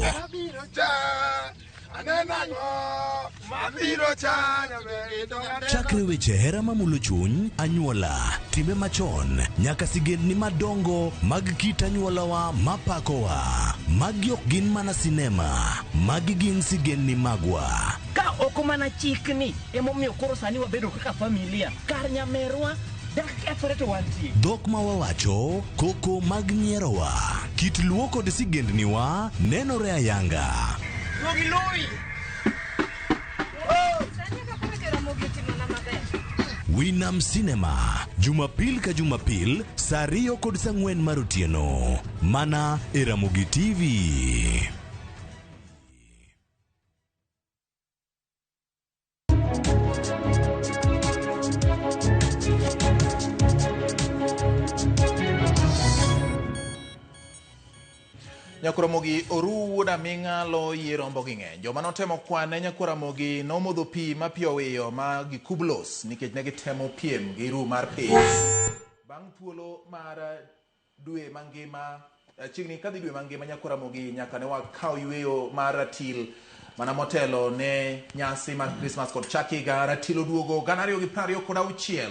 Chakre weche hera mamulo chuny, anyuola, timbe machon, nyaka sigendni madongo mag kit anyuolawa mapakowa. Magi ok gin mana sinema, magi gin sigendni magwa. Ka ok mana chikni emomiyo koro sani wabedo kaka familia. Kar nyamerwa Dhok ma wawacho, koko mag nyierowa, kit luo kod sigendniwa nenore ayanga. Winam Cinema, Jumapil ka Jumapil, saa 2 kod saa 4 mar otieno. Mana e Ramogi TV. Nyakwaramogi oru wuod aming'a lo yie rombo gi ng'eny. Joma notemo kwane nyakwaramogi nomodho pi ma pi owiyo ma gikublos nikech ne gitemo piem gi ru mar piny. Bang' thuolo mar dwe mangima, chiegni kadhi dwe mangima nyakwaramogi nyaka ne wakaw yweyo mar ratil mana motelo ne nyasi mar Christmas kod chak higa. Ratil oduogo 2026.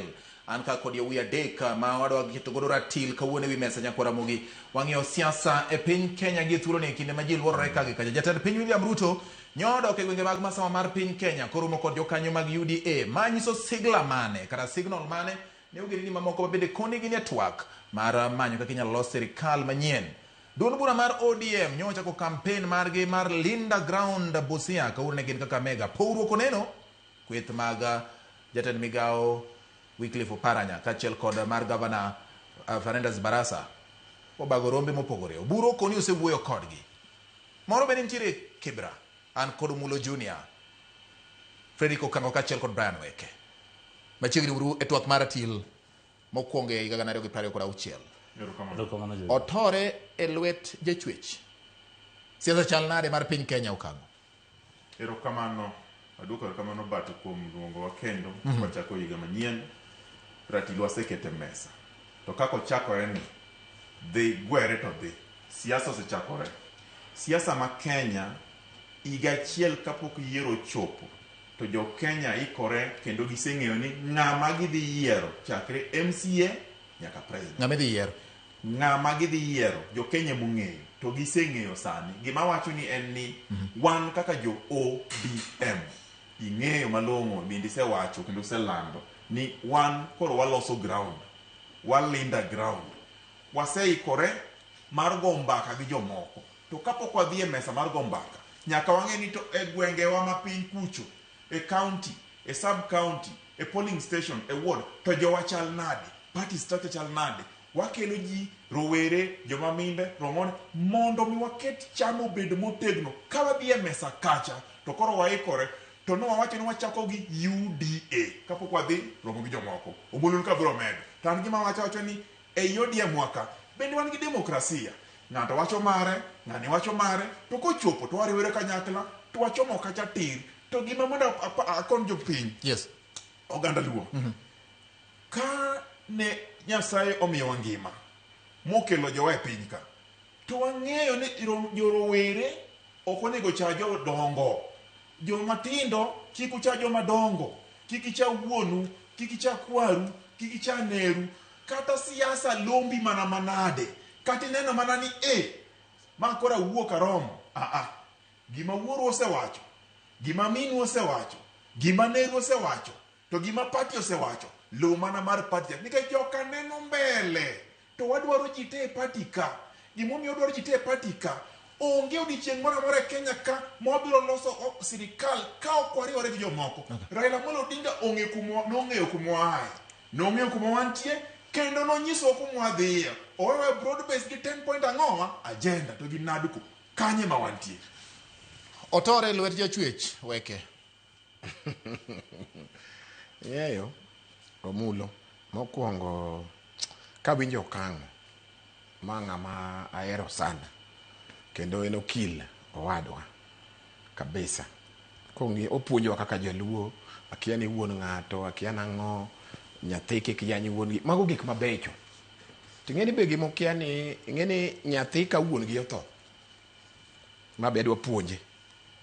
An ka kod yawuoyi adek ma wadwa keto godo ratil kawuono ewi mesa nyakwaramogi. Wang'iyo siasa e piny Kenya gi thuolo ni e kinde ma ji luorore ka gi kacha. Jatend piny William Ruto nyodok e gwenge mag masawa mar piny Kenya koromo kod jokanyo mag UDA. Ma nyiso sigla mane kata signal mane Ne ogendini mamoko ma bende koni gin e twak mar manyo kaka inyalo los sirikal manyien. Duond bura mar ODM nyo ochako kampen margi mar Linda Ground Busia kawuono ne gin Kakamega. Pogruok oneno kweth mag jatend migawo Wycliffe Oparanya kaachiel kod mar gavana Fernandes Barasa obago rombe mopogore. Oburu okoni osewuoyo kodgi. Moro bende nitiere Kibra, an kod Mulo Junior, Frederick Okango kaachiel kod Brian Weke. Machiegni uru e twak mar ratil mokwongo e higa 2026. Otore e lwet jachwech. Siasa chal nade mar piny Kenya Okango? Erokamano, aduoko erokamano Bato kuom luongowa kendo wachako higa manyien. Ratil wasekete mesa. To kaka ochakore ni, dhi gwere to dhi. Siasa osechakore. Siasa ma Kenya, higa achiel kapok yiero ochopo, to jo Kenya ikore kendo giseng'eyo ni ng'ama gidhi yiero chakre MCA nyaka president. Ng'ama idhi yiero? Ng'ama gidhi yiero, jo Kenya emong'eyo. To giseng'eyo sani. Gima wacho ni en ni wan kaka jo ODM, ing'eyo malong'o bende isewacho kendo iselando ni wan koro waloso ground. Walinda ground. Waseikore mar go mbaka gi jomoko. To kapok wadhi e mesa mar go mbaka, nyaka wang'e ni to e gwengewa ma piny kucho, e county, e sub county, e polling station, e ward, to jowa chal nade? Party structure chal nade? Wakelo ji, rowere, joma minde, rong'one, mondo mi waket chama obed motegno. Ka wadhi e mesa kacha, to koro waikore, to ne wawacho ni wachako gi UDA kapok wadhi romo gi jomoko. Omolo ka biro medo. To an gima wacho wacho ni ei ODM wa ka, bende wan gi demokrasia. Ng'ato wacho mare, ng'ani wacho mare, to kochopo to wariwore kanyakla, to wachomo kacha tir. To gima mondo akon jopiny. Yes. Oganda Luo. Ka ne Nyasaye omiyowa ngima, mokelo jowa e piny ka, to wang'eyo ni jorowere ok onego cha jodongo. Joma tindo kik ucha joma dongo, kik icha wuonu, kik icha kwaru, kik icha neru. Kata siasa lombi mana manade, kata ineno mana ni ma koro awuok aromo. Gima wuoru osewacho, gima minu osewacho, gima neru osewacho, to gima party osewacho, luw mana mar party. Nikech joka neno mbele, to wadwaro ji te e party ka. Gimomiyo wadwaro ji te e party ka, onge odiochieng' moro amora e Kenya ka ma wabiro loso sirikal ka ok wariwore gi jomoko. Raila Amolo Odinga nong'eyo kuma waaye, nong'eyo kuma wantie, kendo nonyisowa kuma wadhiye. Owewa broad base gi 10 point ang'owa agenda to gi NADCO. Kanye ma wantie? Otore lwet jachwech weke. Ing'eyo, Omulo, mokwongo kawinjo Okang'o, ma ng'ama ahero sana, kendo en okil owadwa kabisa. Kong'i opuonjowa kaka jaluo, akia ni wuon ng'ato, akia nang'o, nyathi kik yany wuon gi. Mago gik mabecho. Ting'e ni be gimokia ni, ing'e ni nyathi ka wuon gi otho, ma be adwa puonje.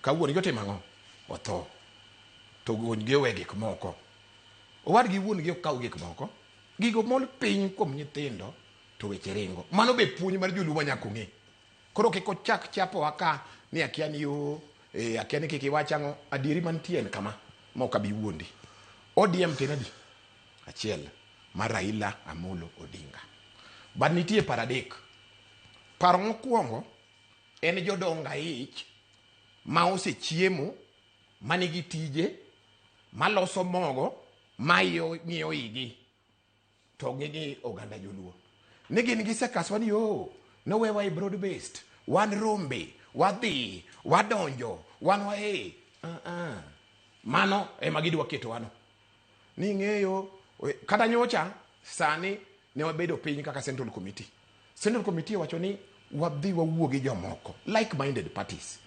Ka wuon gi otimo ang'o? Otho. To wuon gi owe gik moko. Owadgi wuon gi ok kaw gik moko. Gigo mol piny kuom nyithindo to weche ringo. Mano be puonj mar joluo ma nyaka ong'e. Koro kik ochak chapowa ka ni akia ni yo, akia ni kik iwach ang'o. Adieri mantie en kama, ma ok abi wuondi. ODM to en adi? Achiel, mar Raila Amolo Odinga. But nitie paro adek. Paro mokwongo en jodong aich ma osechiemo, manigi tije, maloso mogo, ma ng'iyo igi, to ging'i oganda joluo. Ni gin gisekaswa ni yo, nowewa e broad based, wan rombe, wadhi, wadonjo, wan wae. Mano ema gidwa keto wano. Ni ng'eyo, kata nyocha, sani ne wabedo piny kaka Central Committee. Central Committee owacho ni wadhi wawuo gi jomoko, like-minded parties.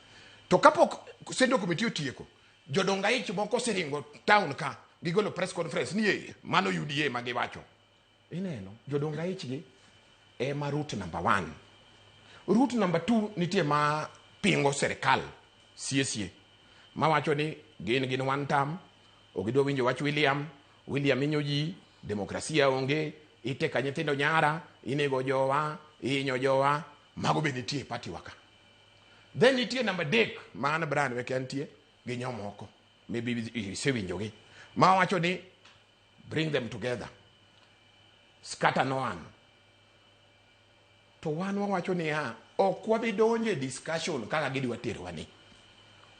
To kapok Central Committee otieko, jodong aich moko oseringo town ka, gigolo press conference ni mano UDA ma giwacho. Ineno, jodong aich gi ema route number 1. Route number 2 nitie ma pingo serikal siesie, mawacho ni gin one term, ok gidwa winjo wach William, William hinyo ji, demokrasia onge, iteka nyithindo nyara, inego jowa, ihinyo jowa, mago be nitie e party wa ka. Then nitie namba 3 ma an Brian Weke antie gi jomoko, maybe isewinjogi, ma wacho ni bring them together. Scatter no one. To wan wawacho niya, ok wabi donjo e discussion kaka gidwa terowa ni.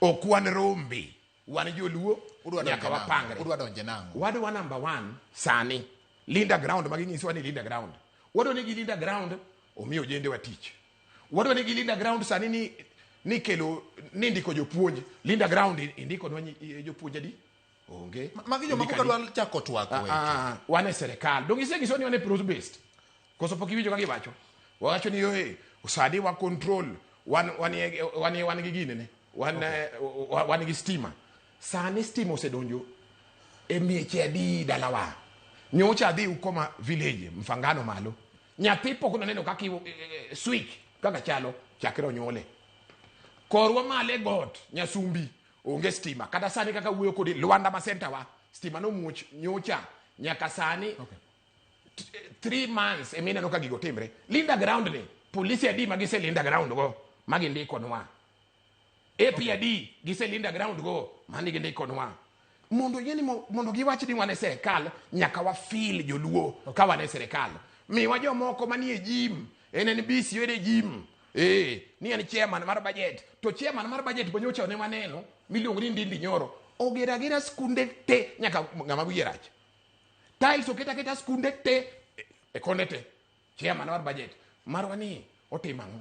Ok wan rombe, wan joluo, Udwa donje nyaka nang'o? wapangre. Udwa donje nang'o? Wadwa number one sani, Linda ground ma ginyisowa ni Linda ground. Wadwa ni gilinda ground omi ojende wa tich. Wadwa ni gilinda ground sani ni ni kelo ni ndiko jopuonj. Linda ground indikonwa jopuonj adi? Onge. Magi joma Indiko koka adi? dwa chako twak Ah, weche. ah, wan e serikal dong isenyiso ni wan e broad based koso pok iwinjo ka giwacho wawacho ni oe sani wa control wan wan e- wan e- wan gi ginene wan wan gi stima sani stima osedonjo e mieche adi dalawa nyocha adhi Ukoma village Mfangano malo nyathi pok noneno kaka switch kaka chalo chakre onyuole korwa malo e got Nyasumbi onge stima kata sani kaka wuoyo kodi Lwanda ma center wa stima nomuoch nyocha nyaka sani 3 months emineno ka gigo timre Linda ground ni polisi adi ma gise Linda ground go ma gindikonwa AP adi gise Linda ground go mani gindikonwa mondo yieni mondo giwach ni wan e sirikal nyaka wafil joluo ka wan e sirikal miwa jomoko manie gym en en busy en e gym ni en chairman mar budget to chairman mar budget bo nyocha ne waneno miluongo ni Ndindi Nyoro ogero agera skunde te nyaka ng'ama wiye rach tiles oket aketa skunde te e konde te chairman mar budget marwa ni otimo ang'o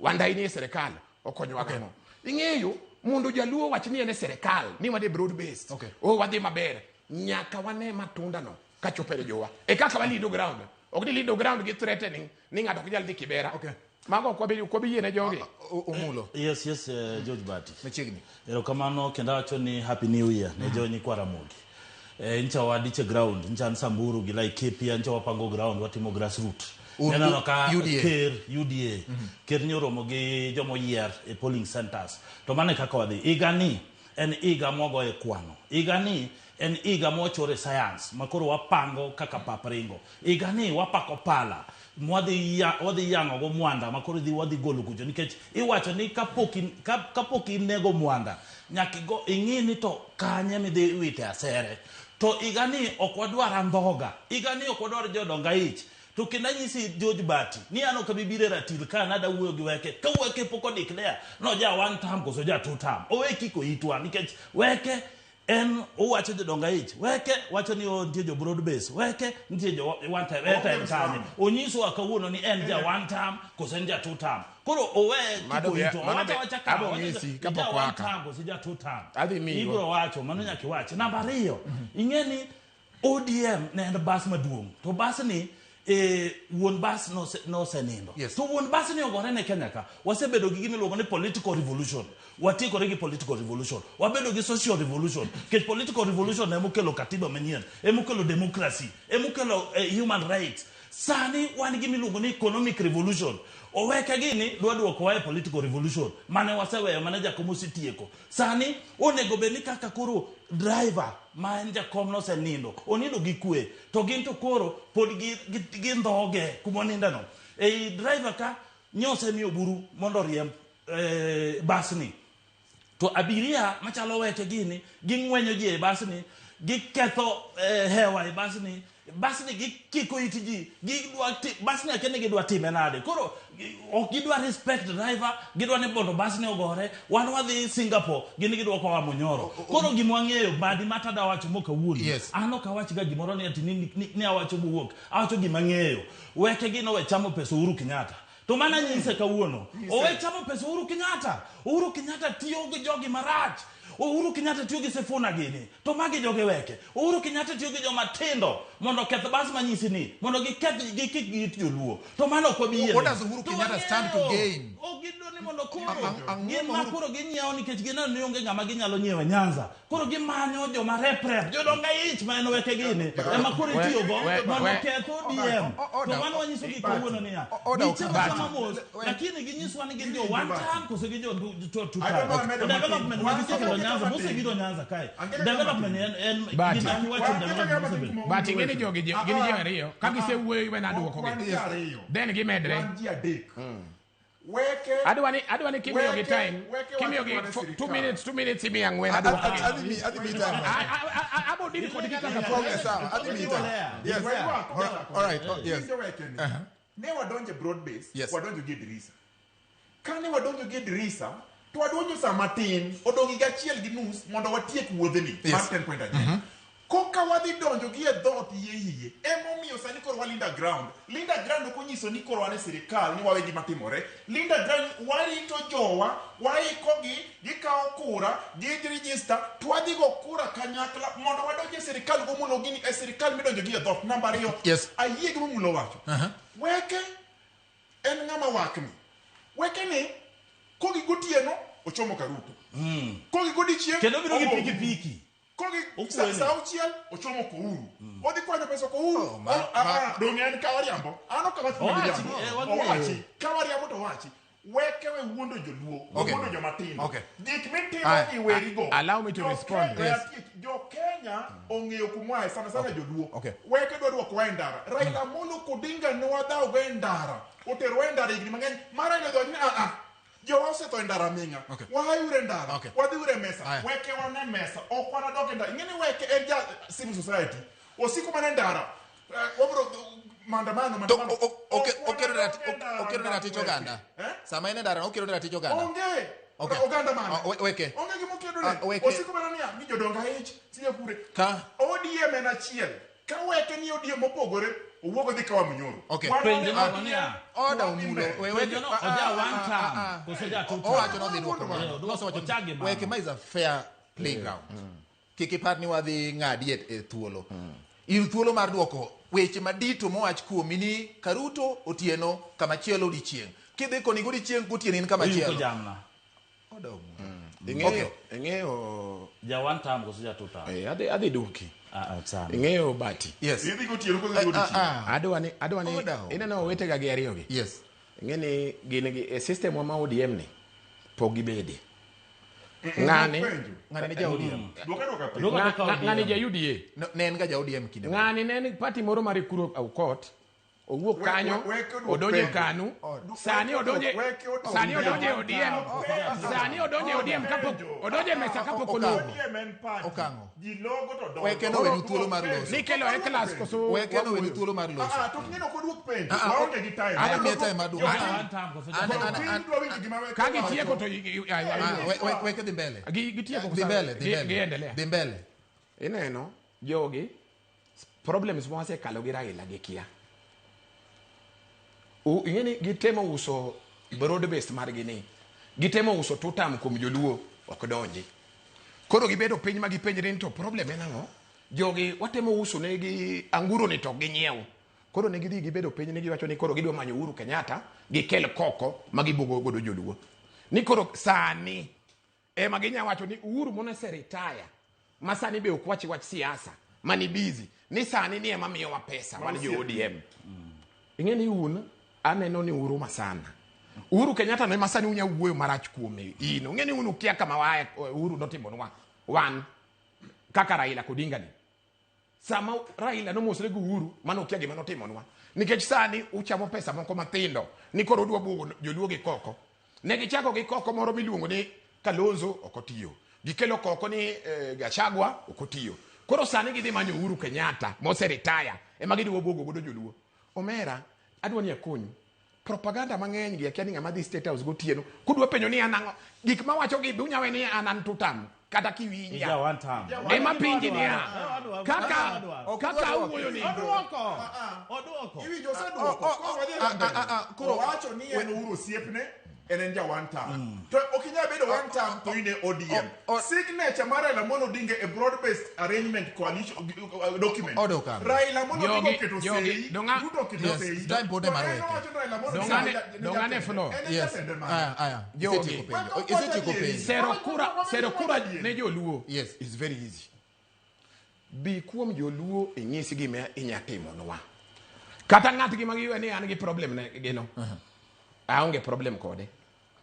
Wandayi ni e sirikal okonyowa gang'o ing'eyo mondo jaluo wach ni en e sirikal ni wadhi broad based o wadhi maber nyaka wane matunda no kachopo e jowa e kaka walindo ground ok ni lindo ground gi threatening ni ng'ato ok nyal dhi Kibera mago ok wabi ok wabi yiene jogi Omulo Yes, George Bati. Machiegni. Erokamano kendo awacho ni Happy New Year ne jo nyikwa Ramogi. Ncha wadiche ground, ncha an Samburu gi Laikipia, ncha wapango ground, watimo grassroot. Neneno ka UDA. ker UDA. Ker nyoromo gi jomoyier e polling centers. To mano e kaka wadhi. Higa ni en higa mwagoye kwano. Higa ni en higa mwachore science makoro wapango kaka pap ringo. Higa ni wapako pala mwadhi ya, wadhi yang'o go mwanda makoro dhi wadhi golo kucho nikech iwacho ni kapok kapok inego mwanda nyaka igo ing'i ni to kanye midhi wite asere to higa ni ok wadwar andhoga higa ni ok wadwar jodong aich to kendo anyisi George Bati ni an ok abi biro e ratil ka nada wuoyo gi weke ka weke pok odeclare no ja one term koso ja two term owe kiko itwa nikech weke en owacho jodong aich weke wacho ni o nitie jo broad base weke nitie jo one term eta en kanye onyisowa kawuono ni en ja one term koso en ja two term koro owe Mano kiko be- itwa mano owacho be- awacha ka abo owacho ng'isi ni kapok ja one waka. term koso ja two term Adhi miyigo. ibiro wacho mano nyaka iwach namba ariyo ing'e ni ODM ne en bas maduong' to bas ni wuon bas nosenindo to wuon bas ni ogore ne Kenya ka wasebedo gi gima iluongo ni political revolution watiekore gi political revolution wabedo gi social revolution nikech political revolution emokelo katiba manyien emokelo democracy emokelo human rights sani wan gi miluongo ni economic revolution oweke gini dwa duokowa e political revolution mane waseweyo mane jakom osetieko sani onego bed ni kaka koro driver ma en jakom nosenindo onindo gi kwe to gin to koro pod gindhoge kumonindeno ei driver ka nyosemiyo buru mondo oriemb basni to abiria machalo weke gini ging'wenyo ji e basni giketho hewa e basni basni gikiko it ji gidwa basni akia ni gidwa time nade koro ok gidwa respect driver gidwa ni mondo basni ogore wan wadhi Singapore gin gidwa kowa Munyoro koro gima wang'eyo badi mata dawacho mokawuono an ok awach ga gimoro ni ati ni awacho mowuok awacho gima ang'eyo weke gi nowe chamo pesa Uhuru Kenyatta to mana nyise kawuono owe chamo pesa Uhuru Kenyatta Uhuru Kenyatta tiyo gi jogi marach Uhuru Kenyatta tiyo gi Sifuna gini to magi joge weke Uhuru Kenyatta tiyo gi joma tindo mondo oketh bas manyisi ni mondo giketh gikik gi joluo to mano ok wabi yiene. What does Uhuru To Kenyatta stand to wang'eyo. gain? Ok gidwa ni mondo koro gin ma koro ginyiewo nikech gineno ni onge ng'ama ginyalo nyiewo e Nyanza koro gimanyo joma reprep jodong aich ma en weke gini ema koro itiyogo mondo oketh ODM to mano wanyisogi kawuono niya gichamo chama mos lakini ginyiswa ni gin jo one term koso gi jo two term To development ma gisekelo Nyanza mosebiro Nyanza kae development en Bati. gima kiwacho development mosebiro But ing'e ni jogi gin ji ariyo ka gisewuoyo iwe naduokogi Wan ji ariyo. then gimedre Wan ji adek. Weke Adwa ni kimiyo gi time. Weke Kimiyo gi wacho ni 2 sirikal. minutes, 2 minutes imiyo ang'wen. Adhi mi time. Abo deal kodgi kaka Okay, sawa. Adhi mi time. Yes. All right. Oh, yes. Winjo weke ni. Ne wadonjo e broad base, Yes. wadonjo gi e dirisa. Kane wadonjo gi e dirisa, to wadonjo sa matin, odong' higa achiel gi nus mondo watiek wuodhni Yes. mar 10 point agenda. Koka wadhi donjo gi e dhoot iye iye, emomiyo sani koro walinda ground. Linda ground ok onyiso ni koro wan e sirikal ni wawe gima timore. Linda ground warito jowa, waikogi, gikawo kura, girijista, to wadhi go kura kanyakla mondo wadonj e sirikal gomulo gini e sirikal midonjo gi e dhoot. Namba ariyo, Yes. ayie gi Omulo wacho. Weke en ng'ama wakni. Weke ni kogi gotieno ochomo Karuto. Kogi godiechieng' Kendo biro gi ogo- pikipiki. Kogi Okwene. sa auchiel ochomo Kouru. Odhi kwanyo pesa Kouru. Dong' en ka wariambo. An ok awach ni Owachi, miriambo. wang'eyo. Owachi. Ka wariambo to owachi. Weke we wuondo joluo. We Okay. wuondo jomatindo. Okay. Gik mitimo Aye, gi werigo. allow me to respond. Yes. Yes. Jo Kenya ong'eyo kumwae sana sana joluo. Okay. Weke dwa dwokowa e ndara. Raila Amolo Odinga ne wadhawogo e ndara. Oterowa e ndara higni mang'eny. Ma Raila odhi wacho ni ah ah. Jowa osetho e ndara aming'a. Okay. Waayuru e ndara. Okay. Wadhiuru e mesa. Aya. Weke wan e mesa. Ok wanadok e ndara. Ing'e ni weke en ja civil society. Osiko mana e ndara. Wabiro maandamano To maandamano. oketo ne ratich oganda. Sama en e ndara oketo ne ratich oganda. Onge. Okay. Oganda mane. Weke. Onge gima okedo Ah, ne. weke. Osiko mana niya ni jodongo aich siye kure. Ka ODM en achiel. Ka weke ni ODM mopogore, owuok odhi kawa Munyoro. Okay. Wan Penjo wan no ODM, niya. Oda wadhi Omulo. mbele. We Penjo no, oja one term, koso oja two term? Owacho nodhi duoko Eh, mano. Nosewacho ochak gi mano. Weke ma is a fair playground. Kik ipar ni wadhi ng'adi e thuolo. In thuolo mar duoko weche madito mowach kuomi ni Karuto otieno kamachielo odiechieng'. Kidhi koni godiechieng' gotieno in Oyuko kamachielo. jamna. Oda Omulo. Ing'eyo, ing'eyo Ja one term koso ja two term? Adhi duoki. Ah, sana. Ing'eyo Bati. Yes. Idhi gotieno koso idhi godiechieng'? Adwa ni Oda Omulo. ineno owetega gi ariyo gi. Yes. Ing'e ni gin gi e system wa ma ODM ni pok gibede. Ng'ani Penjo. Ng'ani ni ja ODM. Dwoka dwoka penjo. Dwoka dwoka ng'ani ODM. ja UDA. No, ne en ga ja ODM kinde moro. Ng'ani ne en party moro mar Ekuro Aukot. Owuok kanyo, weke oduok odonjo e penjo. KANU. Sani odonje sani odonje e ODM. Sani odonje e ODM kapok odonje e mesa kapok ologo. ODM en party. Okang'o. Ji logo to donjo. Weke nowenu thuolo mar loso. Nikelo e class koso Weke nowenu thuolo mar loso. Ah, ah, to ing'e ni ok oduok penjo. Ah, ah, Waonge gi time. Aya, miye time mar duoko. Oja one term koso ja An- two an- term? an- Piny dwa winjo gima weke Ka wacho. gitieko to Ah, weke dhi mbele. gitieko Dhi mbele, dhi mbele. giendelea. Dhi mbele. Ineno jogi problems mwasekalo gi Raila gikia. Ing'e ni gitemo uso broad based margi ni. Gitemo uso two term kuom joluo ok donji. Koro gibedo piny ma gipenjre ni to problem en ang'o? Jogi watemo uso negi anguro ni to ok ginyiew. Koro ne gidhi gibedo piny ne giwacho ni koro gidwa manyo Uhuru Kenyatta gikel koko ma gibuogo godo joluo. Ni koro sani ema ginya wacho ni Uhuru mone retire ma sani be ok wach wach siasa mani busy ni sani ni ema miyowa pesa wan jo ODM. Ing'e ni un aneno ni uruma sana. Uhuru Kenyatta no ema sani unya wuoyo marach kuome in. Ung'e ni un ukia kama wae Uhuru notimonwa wan kaka Raila Odinga ni. Sama Raila nomosre gi Uhuru mano okia gima notimonwa. Nikech sani uchamo pesa moko mathindo ni koro udwa buogo joluo gi koko. Ne gichako gi koko moro miluongo ni Kalonzo ok otiyo. Gikelo koko ni Gachagua ok otiyo. Koro sani gidhi manyo Uhuru Kenyatta mose retire ema gidwa buogo godo joluo. Omera, adwa ni akonyu. Propaganda mang'eny gi akia ni ng'ama dhi State House gotieno. Kudwa penjo ni an ang'o, gik mawacho gi be unya we ni an an tutam kata kiwinja. Ija one term. Ema pinji niya. Kaka kaka awuoyo ni. Oduoko. Oduoko. Iwinjo oseduoko. Koro wadhi e mbele. Koro- Owacho ni en Uhuru osiepne, en en ja one term. To ok inyal bedo one term to in e ODM. Signature mar Raila Amolo Odinga e broad based arrangement coalition document. Oda Okang'o. Raila Amolo Odinga Jogi- oketo jogi- sei, donga- Ruto oketo Yes, sei. time pod To mar en weke. owacho ni Raila Amolo Dong'ane- Odinga ni dong'ane jatende. floor. En e Yes. jatende mare. Aya, aya. Jogi. Isetieko penjo. Isetieko penjo. Sero kura ne joluo. Yes. Is very easy. Bi kuom joluo inyis gima inya timonwa. Kata ng'at gi ma giwe ni an gi problem ne gino. Aonge problem kode.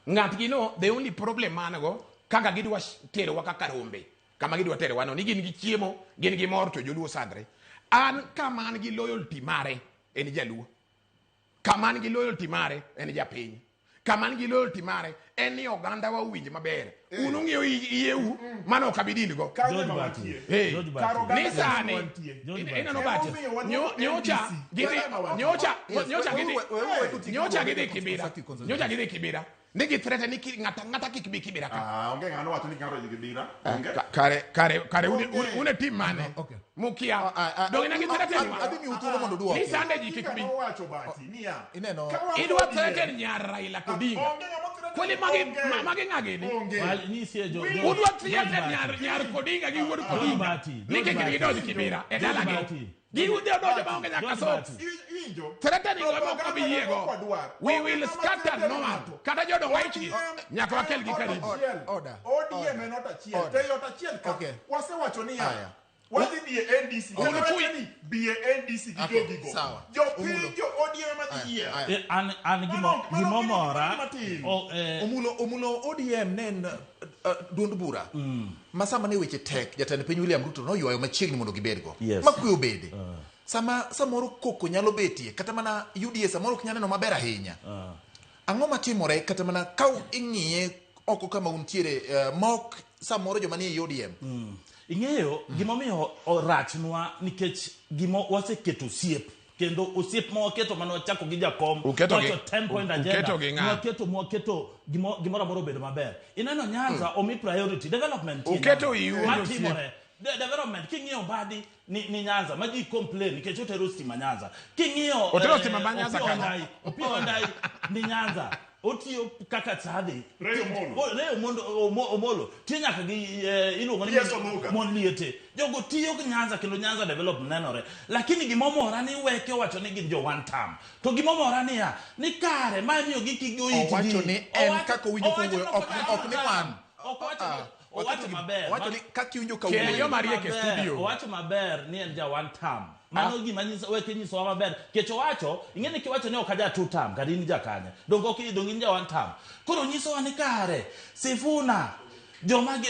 Ng'at gi no, the only problem man go, kaka gidwa terowa kaka rombe. Kama gidwa terowa no, ni gin gi chiemo, gin gi mor to joluo sandre. An kama an gi loyalty mare, en jaluo. Kama an gi loyalty mare, en japiny. Kama an gi loyalty mare en ni oganda wa owinj maber. Un ung'iyo iyeu mano ok abi deal go. Kanyo ema wantie. Eh. George Kar Bati. oganda Ni sani ema wantie. ineno Emomiyo Bati. waluongo Nyocha NDC. gidhi Kanyo ema wantie. nyocha Yes. nyocha gidhi nyocha gidhi Kibira. Constructive conversation. Nyocha gidhi Kibira. Ni gi threaten ni ng'ata ng'ata kik bi Kibira ka. Ah, onge ng'ano wacho ni ng'ato dhi Kibira. Onge. Kare kare kare une une team mane? Mukia. Donge ne gi threaten wa? Adhi miu thuolo mondo uduoki. Ni sande ji kik bi. Nowacho Bati niya. Ineno. Ka wan Idwa ODM, threaten nyar Raila Odinga. Onge ng'ama threaten. Kweli magi Onge. magi ng'a gini? Onge. Wal- nisie jo- jo- Udwa threaten George nyar Bati. nyar Odinga gi wuod George Odinga. Bati, Ni George kik Bati. gidonj Kibira e George dalagi. Bati. Gidhi odonjo maonge nyaka George socks. Bati. Iwinjo? Threatening go ema ok Propaganda obi yiego. ok wadwar. We Onge will ng'ama scatter threaten no one. ng'ato. Kata jodongo aichgi ODM nyaka wakelgi en ot karibu. achiel. Order. ODM en ot achiel. Order. To ei ot achiel ka Okay. wasewacho niya. Aya. Wadhi dhi e NDC. Omulo Kata chui. wacho ni bi e NDC gi Okay, jogigo. sawa. Jopiny Omulo. jo ODM ema dhi yiero. Aya. Eh, an an Mano- gimo mano gimomora gima tin. o, eh, Omulo Omulo ODM ne en duond bura ma sama ne weche tek jatend piny William Ruto noywayo machiegni mondo gibedgo Yes. ma kwe obede sama samoro koko nyalo betie kata mana UDA samoro ok nyal neno maber ahinya ang'o matimore kata mana ka ing'iye oko kama untiere ma ok samoro joma nie ODM ing'eyo gimomiyo orachnwa nikech gimo waseketo osiep kendo osiep ma waketo mane wachako gi jakom Uketo gi- wacho 10 point agenda uketo gi ng'a? mwaketo mwaketo gimoro amora obedo maber ineno Nyanza omi priority development nitie Uketo Nyanza. iu Matimore development king'iyo Mbadi ni Nyanza ma ji complain nikech otero stima Nyanza king'iyo Otero stima ma Nyanza Opiyo kanyo. Wandayi Opiyo Wandayi ni Nyanza otiyo kaka Sadhi Ray Omolo. Ray Omolo tiyo nyaka gi iluongo ni P.S. Oluga. mon liete jogo tiyo gi Nyanza kendo Nyanza develop nenore lakini gimomora ni weke owacho ni gin jo one term to gimomora niya ni kare ma miyo gi kik goitgi Owacho ni en kaka owinjo kowuoyo, ok ni wan. Owacho maber Owacho ni kaka iwinjo ka Kel wuoyo. joma riek e Maber, studio. owacho maber ni en ja one term mano gima nyiso weke nyisowa maber kech owacho ing'e ni kiwacho ni ok aja two term kata in jakanye donge ok donge in ja one term koro nyisowa ni kare Sifuna joma gi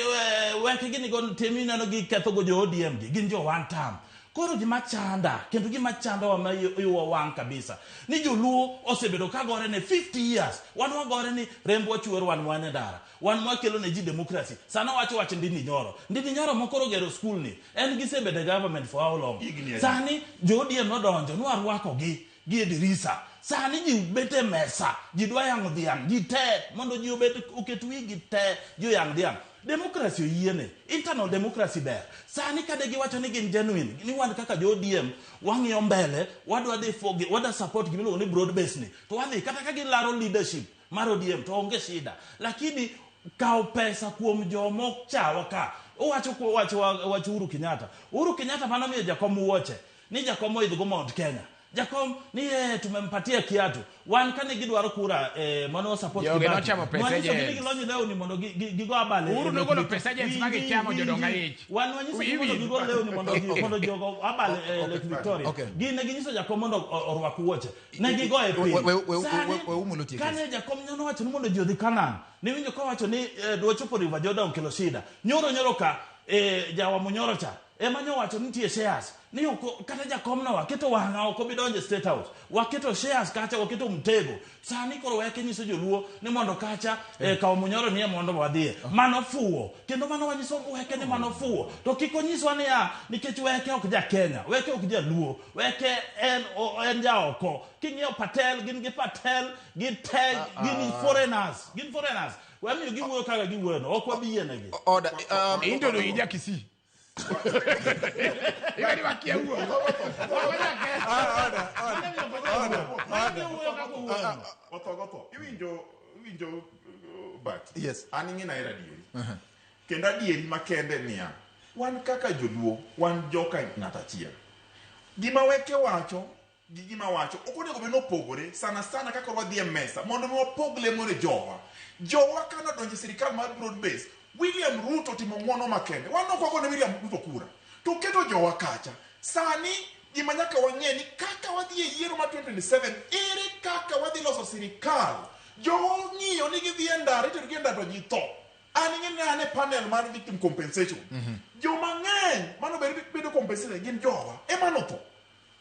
weke gini go temi neno gi ketho go jo ODM gi gin jo one term koro gima chanda kendo gima chandowa ma iwa wang' kabisa ni joluo osebedo ka gore ne 50 years wan wagore ni rembwa chwer wan wan e ndara wan mwakelo ne ji democracy sana wacho wach Ndindi Nyoro Ndindi Nyoro mokoro gero skul ni en gisebedo e government for how long Higni adi? sani jo ODM nodonjo nwarwakogi gi e dirisa sani ji bet e mesa ji dwa yang'o dhiang' ji te mondo ji obed oket wigi te ji oyang' dhiang' democracy oyiene internal democracy ber sani kade giwacho ni gin genuine ni wan kaka jo ODM wang'iyo mbele wadwa dhi for wadwa support gimiluongo ni broad base ni to wadhi kata ka gilaro leadership mar ODM to onge shida lakini kawo pesa kuom jomo chawa ka owacho wacho wacho Uhuru Kenyatta Uhuru Kenyatta mano miyo jakom wuoche ni jakom oidho go Mount Kenya jakom ni tumempatia kiatu wan kane gidwaro kura mano support Jogi Kibaki. nochamo pesa Nwanyisogi ni agents. gilony lewni mondo gigo abal e Uhuru Lake nogolo Victoria. pesa agents ma gichamo Winji, jodong winji. aich. Wan wanyisogi mondo Winji. gigo lewni mondo jogo abal e Lake Victoria Okay. gin ne ginyiso jakom mondo orwak wuoche ne gigo e piny Sani, We umulo tieke. kane jakom nyono wacho ni mondo ji odhi Canaan niwinjo kowacho ni dwa chopo River Jordan kelo shida nyoro nyoro ka jawa Munyoro cha ema nyowacho ni nitie shares ni oko kata jakom no waketo wang'a ok obi donjo e State House waketo shares kacha waketo mtego sani koro weke nyiso joluo ni mondo kacha kawo Munyoro nie mondo wadhiye mano fuwo kendo mano wanyiso weke ni mano fuwo to kik onyiswa niya nikech weke ok ja Kenya weke ok jaluo weke en ja oko king'iyo Patel gin gi Patel gi te gin foreigners gin foreigners wamiyo giwuoyo kaka giwuoyo no ok wabi yienegi Order. Into do ija Kisii. Iweni wakia wuoyo. Otho gotho. Iwinjo Bati. Yes. An ing'e nahero adieri. Kendo adieri makende niya. Wan kaka joluo, wan joka ng'at achiel. Gima weke wacho gi gima wacho ok onego bed ni opogore sana sana kaka wadhi e mesa mondo mi wapog lemo ne jowa. Jowa kane odonjo e sirikal mar broad base, William Ruto timo ng'uono makende. Wan ok wagone William Ruto kura. To keto jowa kacha. Sani gima nyaka wang'e ni kaka wadhi e yiero mar 2027, ere kaka wadhi loso sirikal. Jowa ong'iyo ni gidhi e ndara, itero gi e ndara to ji tho. An ing'e ni an e panel mar victim compensation. Joma ng'eny mano bedo compensated gin jowa. Ema notho.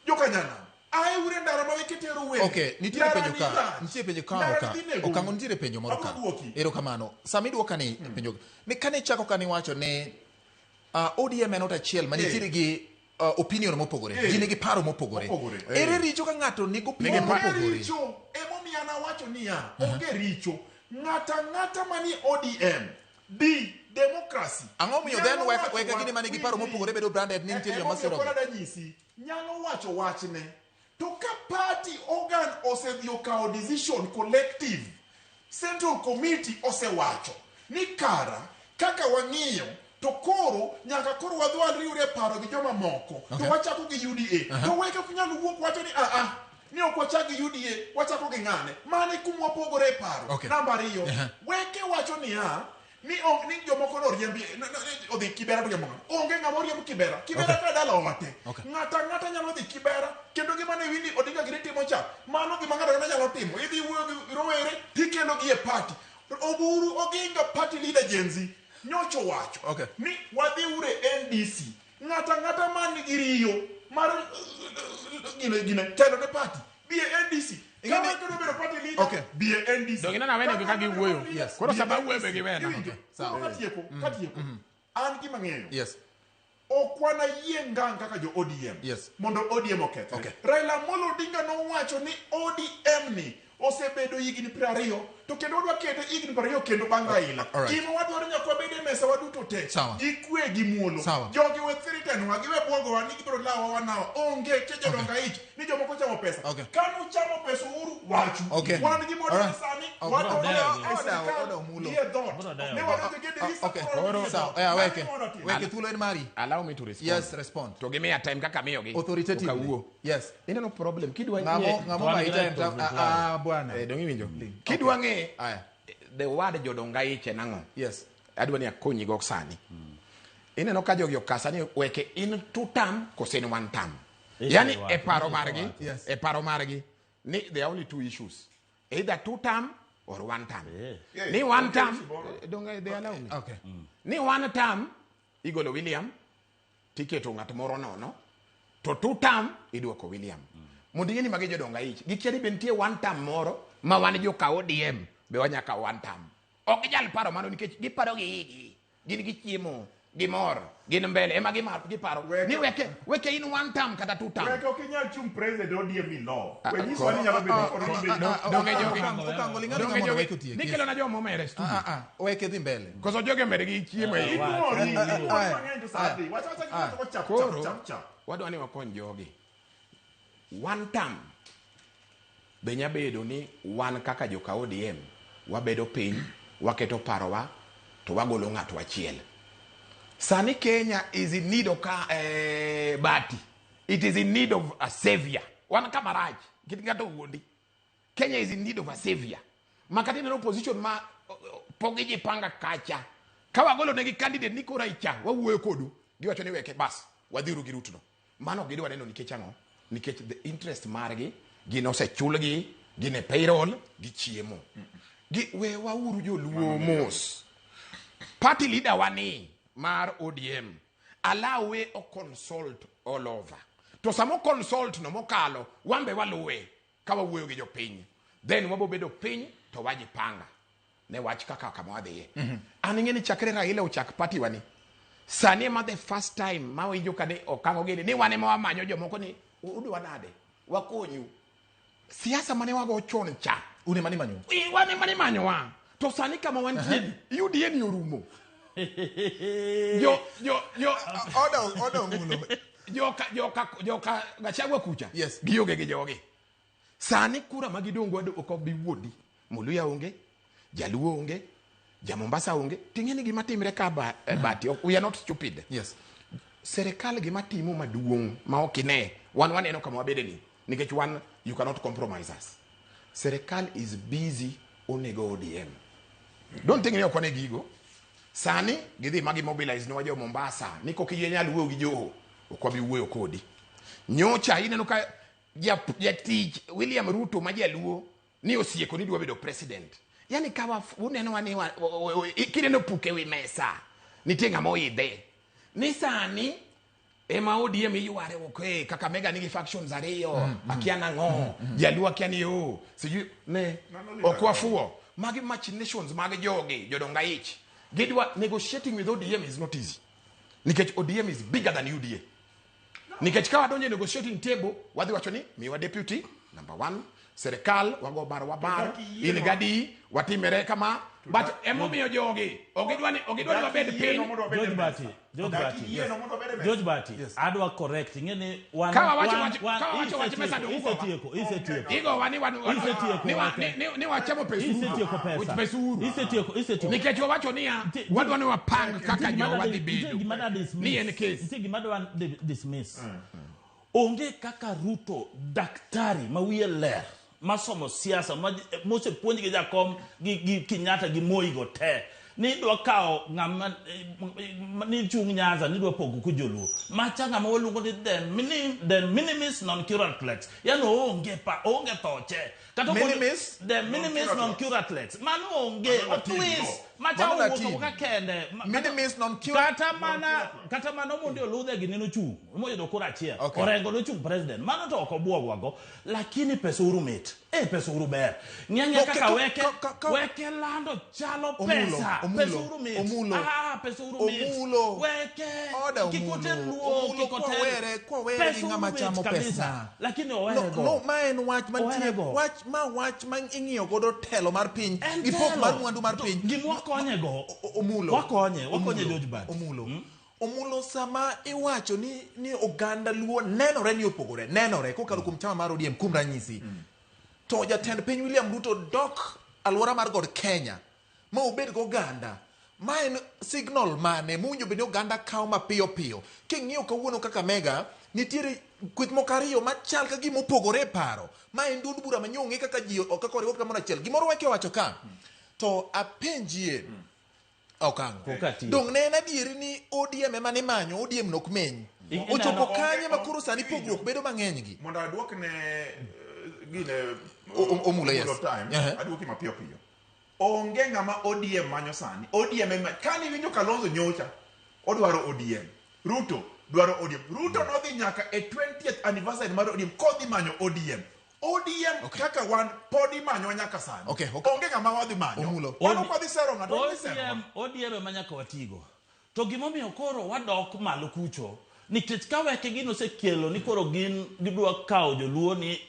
Joka nyanam. Ae ure ndara ma weke tero wende. Okay, nitiere Ndara penjo ni ka, rach. nitie penjo ka Ndara ka. dhi nego. Okango nitiere penjo moro ka. Abiro duoki. Erokamano. Sama iduoka ni penjo ni kane ichako kane iwacho ni ODM en ot achiel ma nitiere gi opinion mopogore. Ji nigi paro mopogore. Mopogore. Ere richo ka ng'ato nigi opinion Onge mopogore? richo. Emomiyo an awacho niya, onge richo. Ng'ata ang'ata manie ODM, D, democracy. Ang'o momiyo then Nyalo wacho weka gini mane gi paro wach- mopogore bedo branded ni nitie joma Emomiyo sirogi? koro adanyisi, nyalo wacho wachne. To ka party organ osedhi okawo decision collective, Central Committee osewacho ni kara kaka wang'iyo to koro nyaka koro wadhi wariwre e paro gi joma moko to Okay. wachako gi UDA to weke ok nyal wuok wacho ni aa ni ok wachak gi UDA wachako gi ng'ane mane kuma wapogore e paro Okay. namba ariyo Uh-huh. weke wacho niya ni on, ni jomoko noriembi odhi Kibera to jomoko onge ng'ama oriemb Kibera Kibera Okay. ka dala ote Okay. ng'ata ang'ata nyalo dhi Kibera kendo gima ne Winnie Odinga gini timo cha mano gima ng'ato ang'ata nyalo timo idhi wuoyo gi rowere tikelo gi e party Oburu Oginga party leader Gen Z nyocho wacho Okay. ni wadhi ure NDC ng'ato ang'ata man gi riyo mar gine gine telo ne party bi e NDC Ing'e ni- kama kendo bedo party leader Okay. bi e NDC Donge ineno awenegi ka giwuoyo? Yes. Koro sama awuoyo be giwena. Iwinjo? Sawa. Koro katieko katieko an gima ng'eyo Yes. ok wanayie ngang' kaka jo ODM Yes. mondo ODM okethre. Okay. Raila Amolo Odinga nowacho ni ODM ni osebedo higni 20 to kendo wadwa kete higni 20 kendo bang' Raila. Alright. Gima wadwaro nyaka wabed e mesa waduto te Sawa. gi kwe gi muolo. Sawa. Jogi we threaten wa giwe bwogowa ni gibiro lawa wanawa onge ke jodongo aich ni jomoko chamo pesa. Okay. Kanu chamo pesa uru wachu. Okay. Wan gi model Alright. sani Okay. wadonjo e Order, sirkal order, Omulo. gi e dhoot. Ne wadonjo gi dirisa Okay. koro wadonjo e Sawa. dhoot. Eh, weke. Mano gima wadwa timo. Weke thuolo en mari. Allow me to respond. Yes, respond. To gimiya time kaka amiyogi. Authoritatively. Ok awuo. Yes. Ineno problem kidwa Ng'amo ng'e- ng'amo To an ma gi ita right of reply. ah bwana. Eh, donge iwinjo? Kidwa ng'e Aya. the word jodong aich en ang'o? Yes. Adwa ni akonyi go sani. Ineno ka jogi okasa ni weke in two term kose in one term. Issue Yani iwacho, e paro issue margi, iwacho. Yes. e paro margi ni there are only two issues. Either two term or one term. Yeah. Ni one Okay, term, issue moro. donge they allow me. Okay. Ni one term igolo William tiketo ng'at moro nono to two term iduoko William. Mondo ing'e ni magi jodongo aich. Gikia ni be nitie one term moro ma wan joka ODM be wanyaka one term. Ok ginyal paro mano nikech giparo gi igi. Gin gi chiemo, gimor, gin mbele ema giparo. Ni weke weke in one term kata two term. Weke ok inyal chung president ODM in law. Ah, We nyiswa ni nyalo bedo kod ah, Donge jogi- Okango ling'ane Donge mondo jogi- weke otiek. Yes. Nikelo na joma omer e studio. Ah ah, weke dhi mbele. Koso jogi omer gi chiemo e Inuori, inuori ah, mang'eny to saa dhi. Wacha wacha gima to chap Koro chap chap chap. wadwa ni wakony jogi. One term be nya bedo ni wan kaka joka ODM wabedo piny waketo parowa to wagolo ng'ato achiel. Sani Kenya is in need of ka, bati. It is in need of a savior. Wan kama rach, kik ng'ato wuondi. Kenya is in need of a savior. Makati neno opposition ma pok gijipanga kacha. Ka wagolo negi candidate ni koro icha, wawuoyo kodu. Giwacho ni weke bas, wadhiuru gi route no. Mano ok gidwa neno nikech ang'o? Nikech the interest margi, gin osechulgi, gin e payroll, gichiemo. Gi, we wauru joluo mos. Party leader wani mar ODM allow we o consult all over. To samo consult no mokalo, wan be waluwe ka wawuoyo gi jopiny. Then wabo bedo piny to wajipanga ne wach kaka kama wadhiye. An ing'e ni chakre Raila ochak party wani, sani ema the first time ma winjo ka ni okango gini ni wan ema wamanyo jomoko ni udwa nade wakonyu. Siasa mane wago chon cha Une mani manyo. Wan ema nimanyowa to sani kama wantie ni UDA ni orumo jo jo jo Order, order Omulo. joka joka joka Gachagua kucha Yes. gionge gi jogi sani kura ma gidong' godo ok bi wuondi Muluya onge Jaluo onge ja Mombasa onge ting'e ni gima timre ka ba, bati ok- we are not stupid Yes. serikal gima timo maduong' ma ok ine wan waneno kama wabede ni nikech wan you cannot compromise us serikal is busy onego ODM don't think ni ok wane gigo sani gidhi ma gimobilize nwa jo Mombasa ni kok inyal wuoyo gi Joho ok wabi wuoyo kodi nyocha ineno ka jatich William Ruto ma jaluo ni osieko ni dwa bedo president yani ka unenowa ni kineno puk e wi mesa nitie ng'ama oidhe ni sani Ema ODM iyware ok Kakamega nigi factions ariyo akia nang'o Jaluo akia ni o sijui ne ok wafuo magi machinations mag jogi jodong aich gidwa negotiating with ODM is not easy nikech ODM is bigger than UDA nikech ka wadonjo e negotiating table wadhi wacho ni miwa deputy number one serikal wago bar wabar in gadi watimere kama but emomiyo jogi ok gidwa ni wabed piny George Bati George Bati adwa correct ing'e wan ka wawacho wach mesa do isetieko igo wani wan ni wachamo pesa uru isetieko nikech wawacho niya wadwa ni wapang kaka jowa dhi bedo ni en case nitie gima adwa dismiss. Onge kaka Ruto daktari ma wiye ler masomo siasa mosepuonj gi Jakom gi Kenyatta gi Moi go te ni dwa kawo ng'ama ni chung' Nyanza ni dwa pogo ku joluo macha ng'ama waluongo ni the minimis non curat lex yani onge pa onge thoche kata minimis the minimis non curat lex mano onge otwis macha owuok ka kende minimis non curat kata mana mondo oludhe gi neno chung' moyudo kura achiel Orengo nochung' president mano to ok obwogwago lakini pesa uru mit pesa uru ber ng'enge kaka weke lando chalo pesa pesa uru mit pesa uru mit weke kikote luo kikote kwawere gi ng'ama chamo pesa lakini owere go no ma en wach mantie wach ma wach ma ing'iyo godo telo mar piny gi pok mar mwandu mar piny gima wakonye go Omulo wakonye George Bati Omulo sama iwacho ni oganda Luo nenore ni opogore nenore kokalo kuom chama mar ODM kuom ranyisi to jatend piny William Ruto dok alwora mar God Kenya ma obed go oganda ma en signal mane mowinjo bed ni oganda kawo mapiyo piyo king'iyo kawuono Kakamega nitiere kweth moko ariyo machal ka gima opogore e paro ma en duond bura manyong'e kaka ji kaka oriwore kamoro achiel gimoro weke owacho ka to apenjie Okang. Dong ne en adieri ni ODM ema nimanyo, ODM nok meny. Ochopo kanye ma koro sani pogruok bedo mang'eny gi. Mondo aduok ne gine Omulo yes. Time, aduoki mapiyo piyo. Onge ng'ama ODM manyo sani. ODM ema kani winjo Kalonzo nyocha odwaro ODM. Ruto dwaro ODM. Ruto nodhi nyaka e 20th anniversary mar ODM kodhi manyo ODM. ODM kaka wan podi manyo nyaka sani. Onge ng'ama wadhi manyo. Wan ok wadhi sero ng'ato wadhi sero. ODM ema nyaka watigo. To gimomiyo koro wadok malo kucho nikech ka weke gino osekelo ni koro gin gidwa kawo joluo ni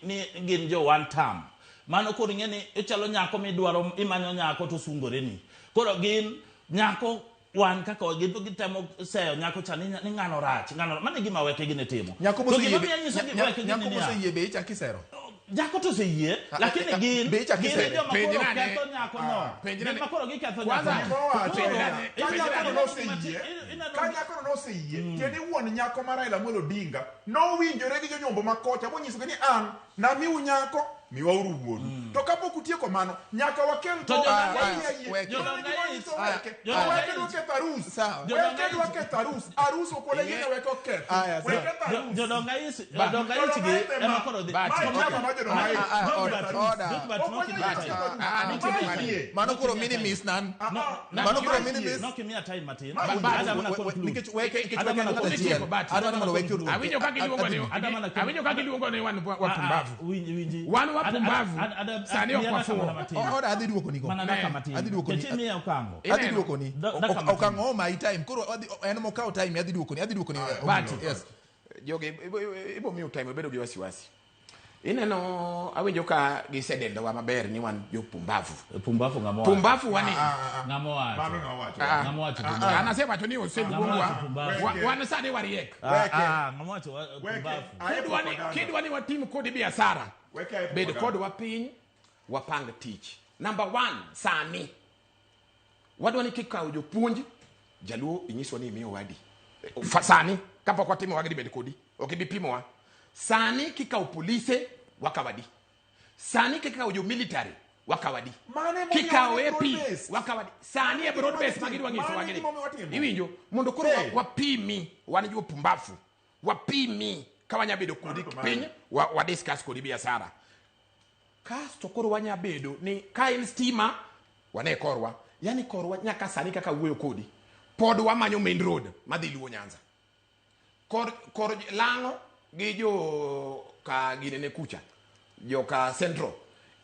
gin jo one term. Mano koro ing'e ni ichalo nyako midwaro imanyo nyako to sungore ni. Koro gin nyako wan kaka gin to gitemo seyo nyako cha ni ng'ano rach ng'ano mano e gima weke gine timo. Nyako moseyie be ichako isero. Nyako to oseyie lakini gin joma koro ketho nyako no. Gin ma koro giketho nyako no. Ka nyako no oseyie tiende wuon nyako mar Raila Amolo Odinga nowinjore gi jonyombo ma kocha monyisogi ni an namiu nyako miwauru wuonu. To kapok utieko mano nyaka wakel to weke dwa ketho arus weke dwa ketho arus arus ok wayie weke oketh weke arus jodong ais gi ema koro dhi mano koro minimis nan mano koro minimis no kimiya time matin nikech weke awinjo kaka iluongo ni wan wapumbavu wan wapumbavu sani ok wafuo oda adhi duoko ni go adhi duoko ni adhi duoko ni okango my time koro en mokawo time adhi duoko ni yes jogi ibo miyo time bedo gi wasiwasi ineno awinjo ka gisedendowa maber ni wan jopumbavu pumbavu ng'ama pumbavu wani ng'ama wacho ng'ama wacho an asewacho ni oseluongwa wan sani wariek ng'ama wacho pumbavu kidwa ni watim kodi biashara bed kodwa piny wapang tich number 1 sani wadwa ni kikawo jopuonj jaluo inyiswa ni imiyo wadi sani kapok watimo wagdi bed kodi ok ibi pimowa sani kikawo polise wakawadi sani kikawo jo military wakawadi kikawo AP wakawadi sani e broad base magidwa nyiso wagdi iwinjo mondo koro wapimi wan jo pumbafu wapimi ka wanya bedo kodi piny wa discuss kodi biashara kasto koro wanya bedo ni ka en stima wane korwa yani korwa nyaka sani kaka wuoyo kodi pod wamanyo main road madhi Luo Nyanza. Kor lang'o gi jo ka ginene kucha. Jo ka Central.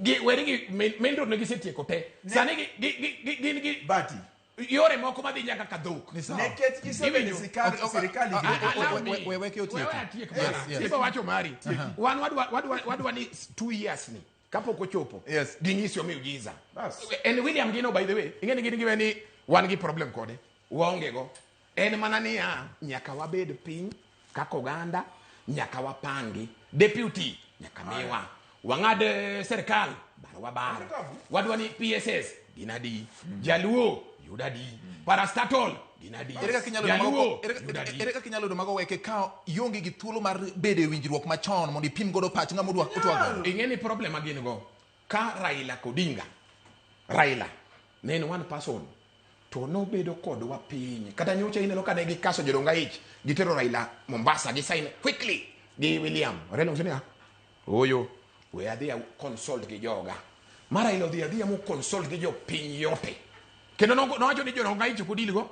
Gi weri gi main road ne gisetieko te. Sani gi gin gi Bati. Yore moko madhi nyaka ka dhok. Nikech gisebedo sirikal higni We otieki. Wewe atiek Yes, bana. yes. Ibo wacho mari. Wan wadwa ni 2 years ni kapok ochopo. Yes. Ginyiswa miujiza. Bas. And William Gino, by the way, ing'e ni gin giwe ni wan gi problem kode. Waonge go. En mana niya, nyaka wabed piny kaka oganda, nyaka wapangi. Deputy nyaka miwa. Wang'ad sirkal, bar wabar. Wadwa ni PSS gin adi. Jaluo yud adi. Parastatal gin adi. Ere kaka inyalo yudo Jaluo mago- yud adi. ere kaka inyalo yudo mago weke ka ionge gi thuolo mar bedo e winjruok machon mondo ipim godo pach ng'ama odwa otwago. Ing'e ni problem ma gin go ka Raila Odinga, Raila ne en one person to nobedo kodwa piny kata nyocha ineno ka ne gikaso jodong aich gitero Raila Mombasa gi sign quickly gi William Raila owacho niya oyo we adhi a consult gi joga ma Raila odhi adhiya mo consult gi jopiny yote kendo nowacho ni jodong aich ok odil go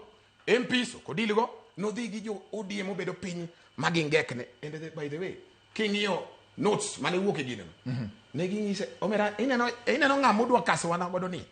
MPs ok odil go nodhi gi jo ODM obedo piny ma gingekne. And by the way king'iyo notes mane wuok e gino ne ginyise omera ineno ng'ama odwa kaso wana godo ni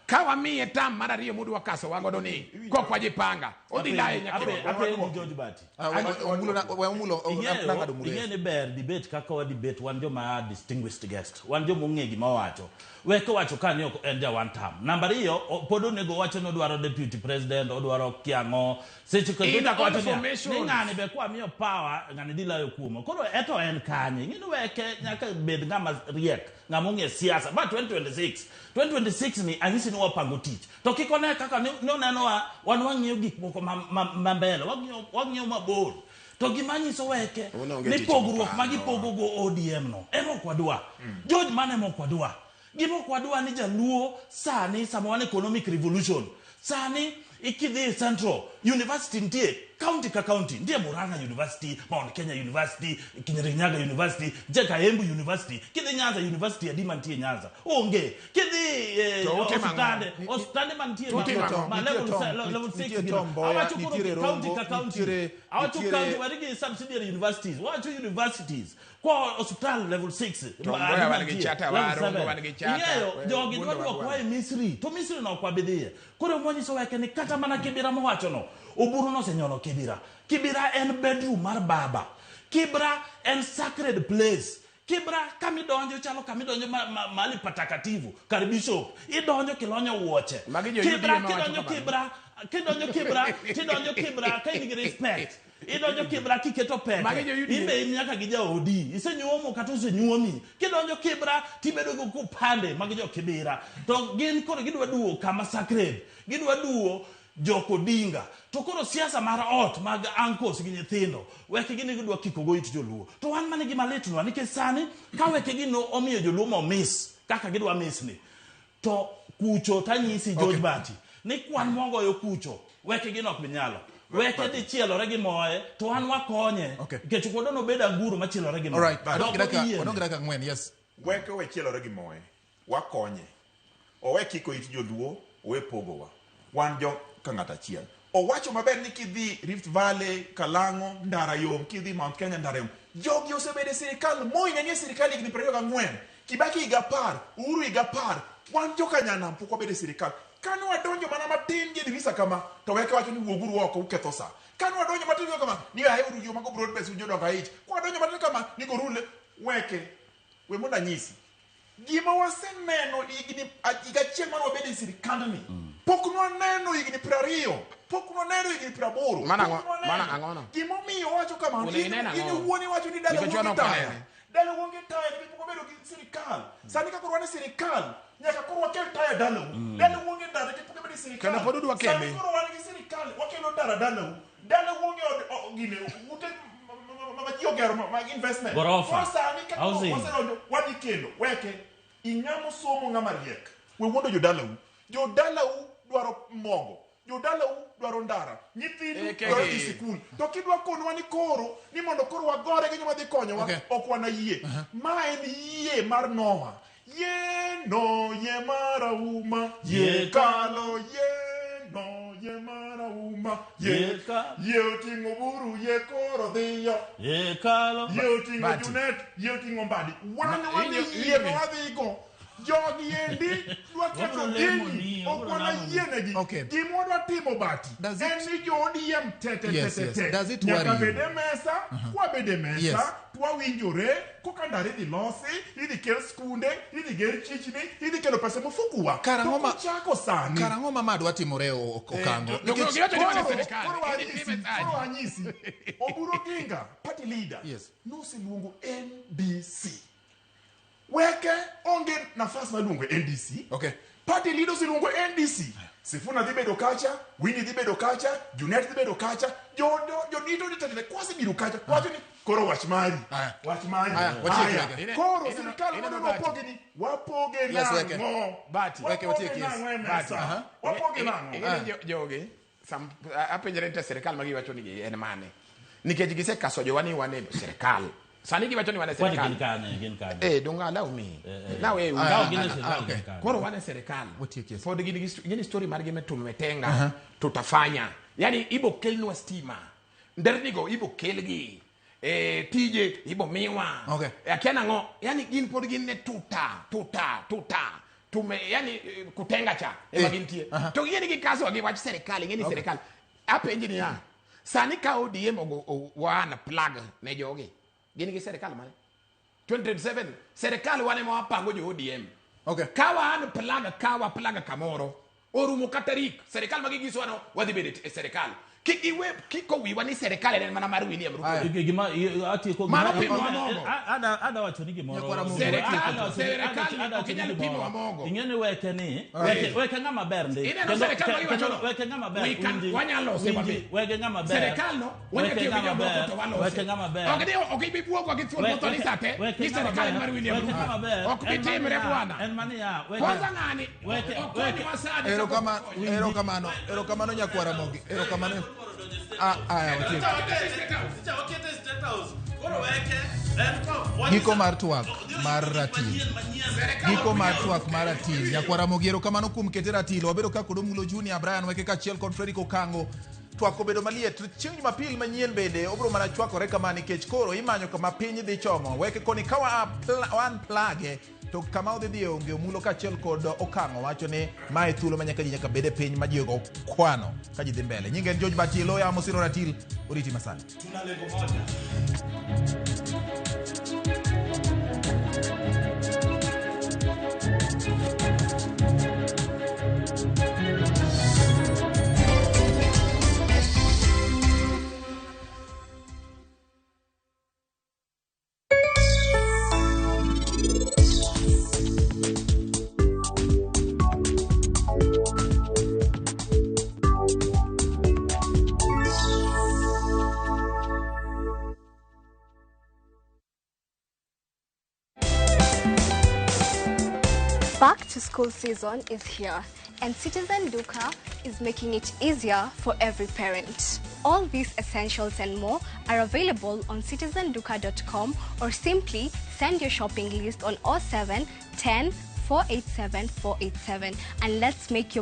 ka wamiye tam mar ariyo modwa kaso wa godo ni kok wajipanga odhi laye nyaka Apenji George Bati. We omulo nang'ado mulo. Ing'eyo ni ber debate kaka wa debate wan joma distinguished guest, wan joma ong'e gima wacho. Weke wacho ka ni ok en ja one term. Namba ariyo, pod onego wacho ni odwaro deputy president, odwaro kiang'o. Seche ka In chako all wacho niya, formations. ni ng'ani be kwamiyo power, ng'ani dhi layo kuome. Koro eto en kanye? Ing'e ni weke nyaka bed ng'ama riek, ng'ama ong'e siasa. Ma 2026 ni anyisi ni wapango tich. To kik one kaka ni onenowa, wan wang'iyo gik moko ma mbele, wang'iyo mabor. To gima nyiso weke Uno onge ni tich pogruok ma mopando. gipogo go ODM no, ema ok wadwa. George mane ema ok wadwa. Gima ok wadwa ni jaluo sani sama wan economic revolution. Sani ikidhi Central University nitie county ka county, nitie Murang'a University, Mount Kenya University, Kirinyaga University, nitie Kaembu University, kidhi Nyanza University adi mantie Nyanza? Onge. Kidhi To utimo ang'o? osiptande mantie To utimo ang'o? ma Nitie level Tom, level 6 nitie gino. Tom Mboya, Awacho koro nitiere county Rongo, ka county. Awacho county wari gi subsidiary universities, wacho universities. Kwa hospital level 6, Tom ma Mboya adi wan gi mantie, Chata, level wa Rongo 7. wan gi Chata, Ing'eyo, we jogi Wuondo dwa wa dwoko Gwanda. e Misri, to Misri no ok wabidhiye. Koro mwanyiso weke ni kata mana Kibira mowacho no, Oburu nosenyono Kibira. Kibira en bedroom mar baba. Kibra en sacred place. Kibra kamidonjo chalo kamidonjo mahali patakatifu, kar bishop. Idonjo kilonyo wuoche. Magi jo Kibra UDA mawacho kidonjo kamano. Kibra, kidonjo Kibra, tidonjo Kibra ka in gi respect. Idonjo Kibra kiketo pete. Magi jo UDA. Imbe in nyaka gi jaodi. Isenyuomo kata osenyuomi. Kidonjo Kibra tibedo gi kupande mag jo Kibira. To gin koro gidwa duwo kama sacred. Gidwa duwo Jok Odinga. To koro siasa mar ot mag uncles gi nyithindo, weke gini gidwa kiko go it joluo. To wan mane gima litnwa nikech sani ka weke gino omiyo joluo mo miss kaka gidwa miss ni. To kucho tanyisi George Bati ni kwan mwagoyo kucho weke gino ok binyalo. Weke dhi chielore gi moe to wan wakonye. Nikech ok wadwa nobed anguro machielore gi moe. All right. To ok wabi yiene. Wadong' gi dakika 4, yes. Weke we chielore gi moe, wakonye. Owe kiko it joluo, owe pogowa. Wan jo ka ng'ato achiel. Owacho maber ni kidhi Rift Valley, Kalang'o, Ndara Yom, kidhi Mount Kenya, Ndara Yom. Jogi osebedo e sirikal, Moi ne nie sirikal higni 24, Kibaki higa 10, Uhuru higa 10. Wan joka nyanam pok wabedo e sirikal. Kane wadonjo mana matin gi dirisa kama, to weke wacho ni wuoguru oko uketho sa. Kane wadonjo matin kama, ni aheuru joma go broad base jodongo aich. Kwa wadonjo matin kama, ni gorule weke. We mondo anyisi. Gima waseneno higni higa achiel mane wabedo e sirikandni. Pok nwaneno higni 20, pok nwaneno higni 80. Mana pok ang'o- nwaneno. mana ang'o no? Gimomiyo wacho kamano, Onego inen in ang'o? iwuon iwacho ni dala Nikech wuon wan gi ok taya. wanene. Dala wuon gi taya nikech pok wabedo gi sirikal. Sani ka koro wan e sirikal, nyaka koro wakel taya dalau. Dala wuon gi ndara nikech pok wabedo e sirikal. Kendo pod udwa kele. Sani koro wan gi sirikal, wakelo ndara dalau. Dala wuon gi od gine, ute ma ji ogero mag investment. Gorofa. Koro sani ka koro Housing. wasedonjo, wadhi kelo, weke. Ing'amo somo ng'ama riek. We wuondo jodalau. Jodalau dwaro mogo. Jodalau dwaro ndara. Nyithindu dwaro dhi sikul. To kidwa konwa ni koro, ni mondo koro wagore gi joma dhi konyowa, ok wanayie. Ma en yie mar Noah. Yie no, yie mar auma. Yie kalo, yie no, yie Yie marauma. Yie yie oting'o buru, yie koro dhiyo. Yie kalo. Yie oting'o Junet, yie oting'o Mbadi. Wan wadhi yie ma wadhigo. Jogi endi dwa ketho gini, ok wanayienegi. Gima wadwa timo Bati en ni jo ODM te te te te te nyaka bed e mesa, kwabedo e mesa twawinjore koka ndara idhi losi, idhi kel skunde, idhi ger chichni, idhi kelo pesa e mufukuwa. To kuchako sani. Karang'o ma ma dwa timore Okang'o? Koro anyisi, Oburu Oginga, party leader, noseluongo NDC. Weke onge nafas mar luongo NDC. Okay. Party leader oseluongo NDC. Sifuna dhi bedo kacha, Winnie dhi bedo kacha, Junet dhi bedo kacha, jodito dhi tete kwasebiro kacha, wacho ni koro wach mari. Wach mari. Aya. Koro sirikal mondo wapoge ni wapoge nang'o? Wapoge nang'o e mesa? Wapoge nang'o? Jogi, apenjre ni sirikal ma giwacho ni en mane? Nikech gisekaso jowa ni wan e sirikal. Sani giwacho ni wan e sirikal. Gin kanye? Donga allow me. Now koro wan e sirikal. Pod gin story margi metumetenga tutafanya. Yani ibo kelnwa stima. Ndernigo ibo kelgi. Tije ibo miwa. Akia nang'o? Yani gin pod gin ne tuta. Tume yani kutenga cha ema gintie. To gin gi kaso gi wach sirikal, ng'eni sirikal. Apenji niya. Sani ka ODM ogo wana plug ne jogi. Gin gi sirikal mane? 2027 sirikal wane ma wapango jo ODM. Okay. Ka wan plug ka plug kamoro. Orumo katarik sirikal magi giso ano wadhi bedo e sirikal. Kik iwe kiko wiwa ni sirikal en mana mar William Ruto. Gima atieko gima ada wacho ni gimoro. Sirikal ok inyal pimo wamogo. Ing'eni weke ni weke ng'ama ber ndi. Ineno sirikal ma iwacho no. Weke ng'ama ber. Wanyalo lose maber. Weke ng'ama ber. Sirikal no wanyalo tiyo gi jomoko to walose. Weke ng'ama ber. Ok ibi buogo gi thuol motho ni sate ni sirikal en mar William Ruto. Ok bi timre bwana. En maniya. Kwanza ng'ani okonywa sani. Erokamano nyakwara Mogi. Erokamano. Giko mar twak mar ratil. Giko mar twak mar ratil. Nyakwara Mogi, erokamano kuom kete ratil. Wabedo ka kod Omulo Junior, Brian Weke kaachiel kod Fredrick Okango. Twak obedo maliet. Chieng' Jumapil manyien bende obiro mana chwakore kama nikech koro imanyo kama piny dhi chomo. Weke koni ka wan plage to kama odhi dhiye onge. Omulo kaachiel kod Okang'o wacho ni mae thuolo ma nyaka ji nyaka bed e piny ma ji ogo kwano ka ji dhi mbele. Nyinge en George Bati, Loya Mosiro Ratil, oriti masani. Tuna lengo moja. Back to school season is here, and Citizen Duka is making it easier for every parent. All these essentials and more are available on citizenduka.com or simply send your shopping list on 07 10 487 487 and let's make your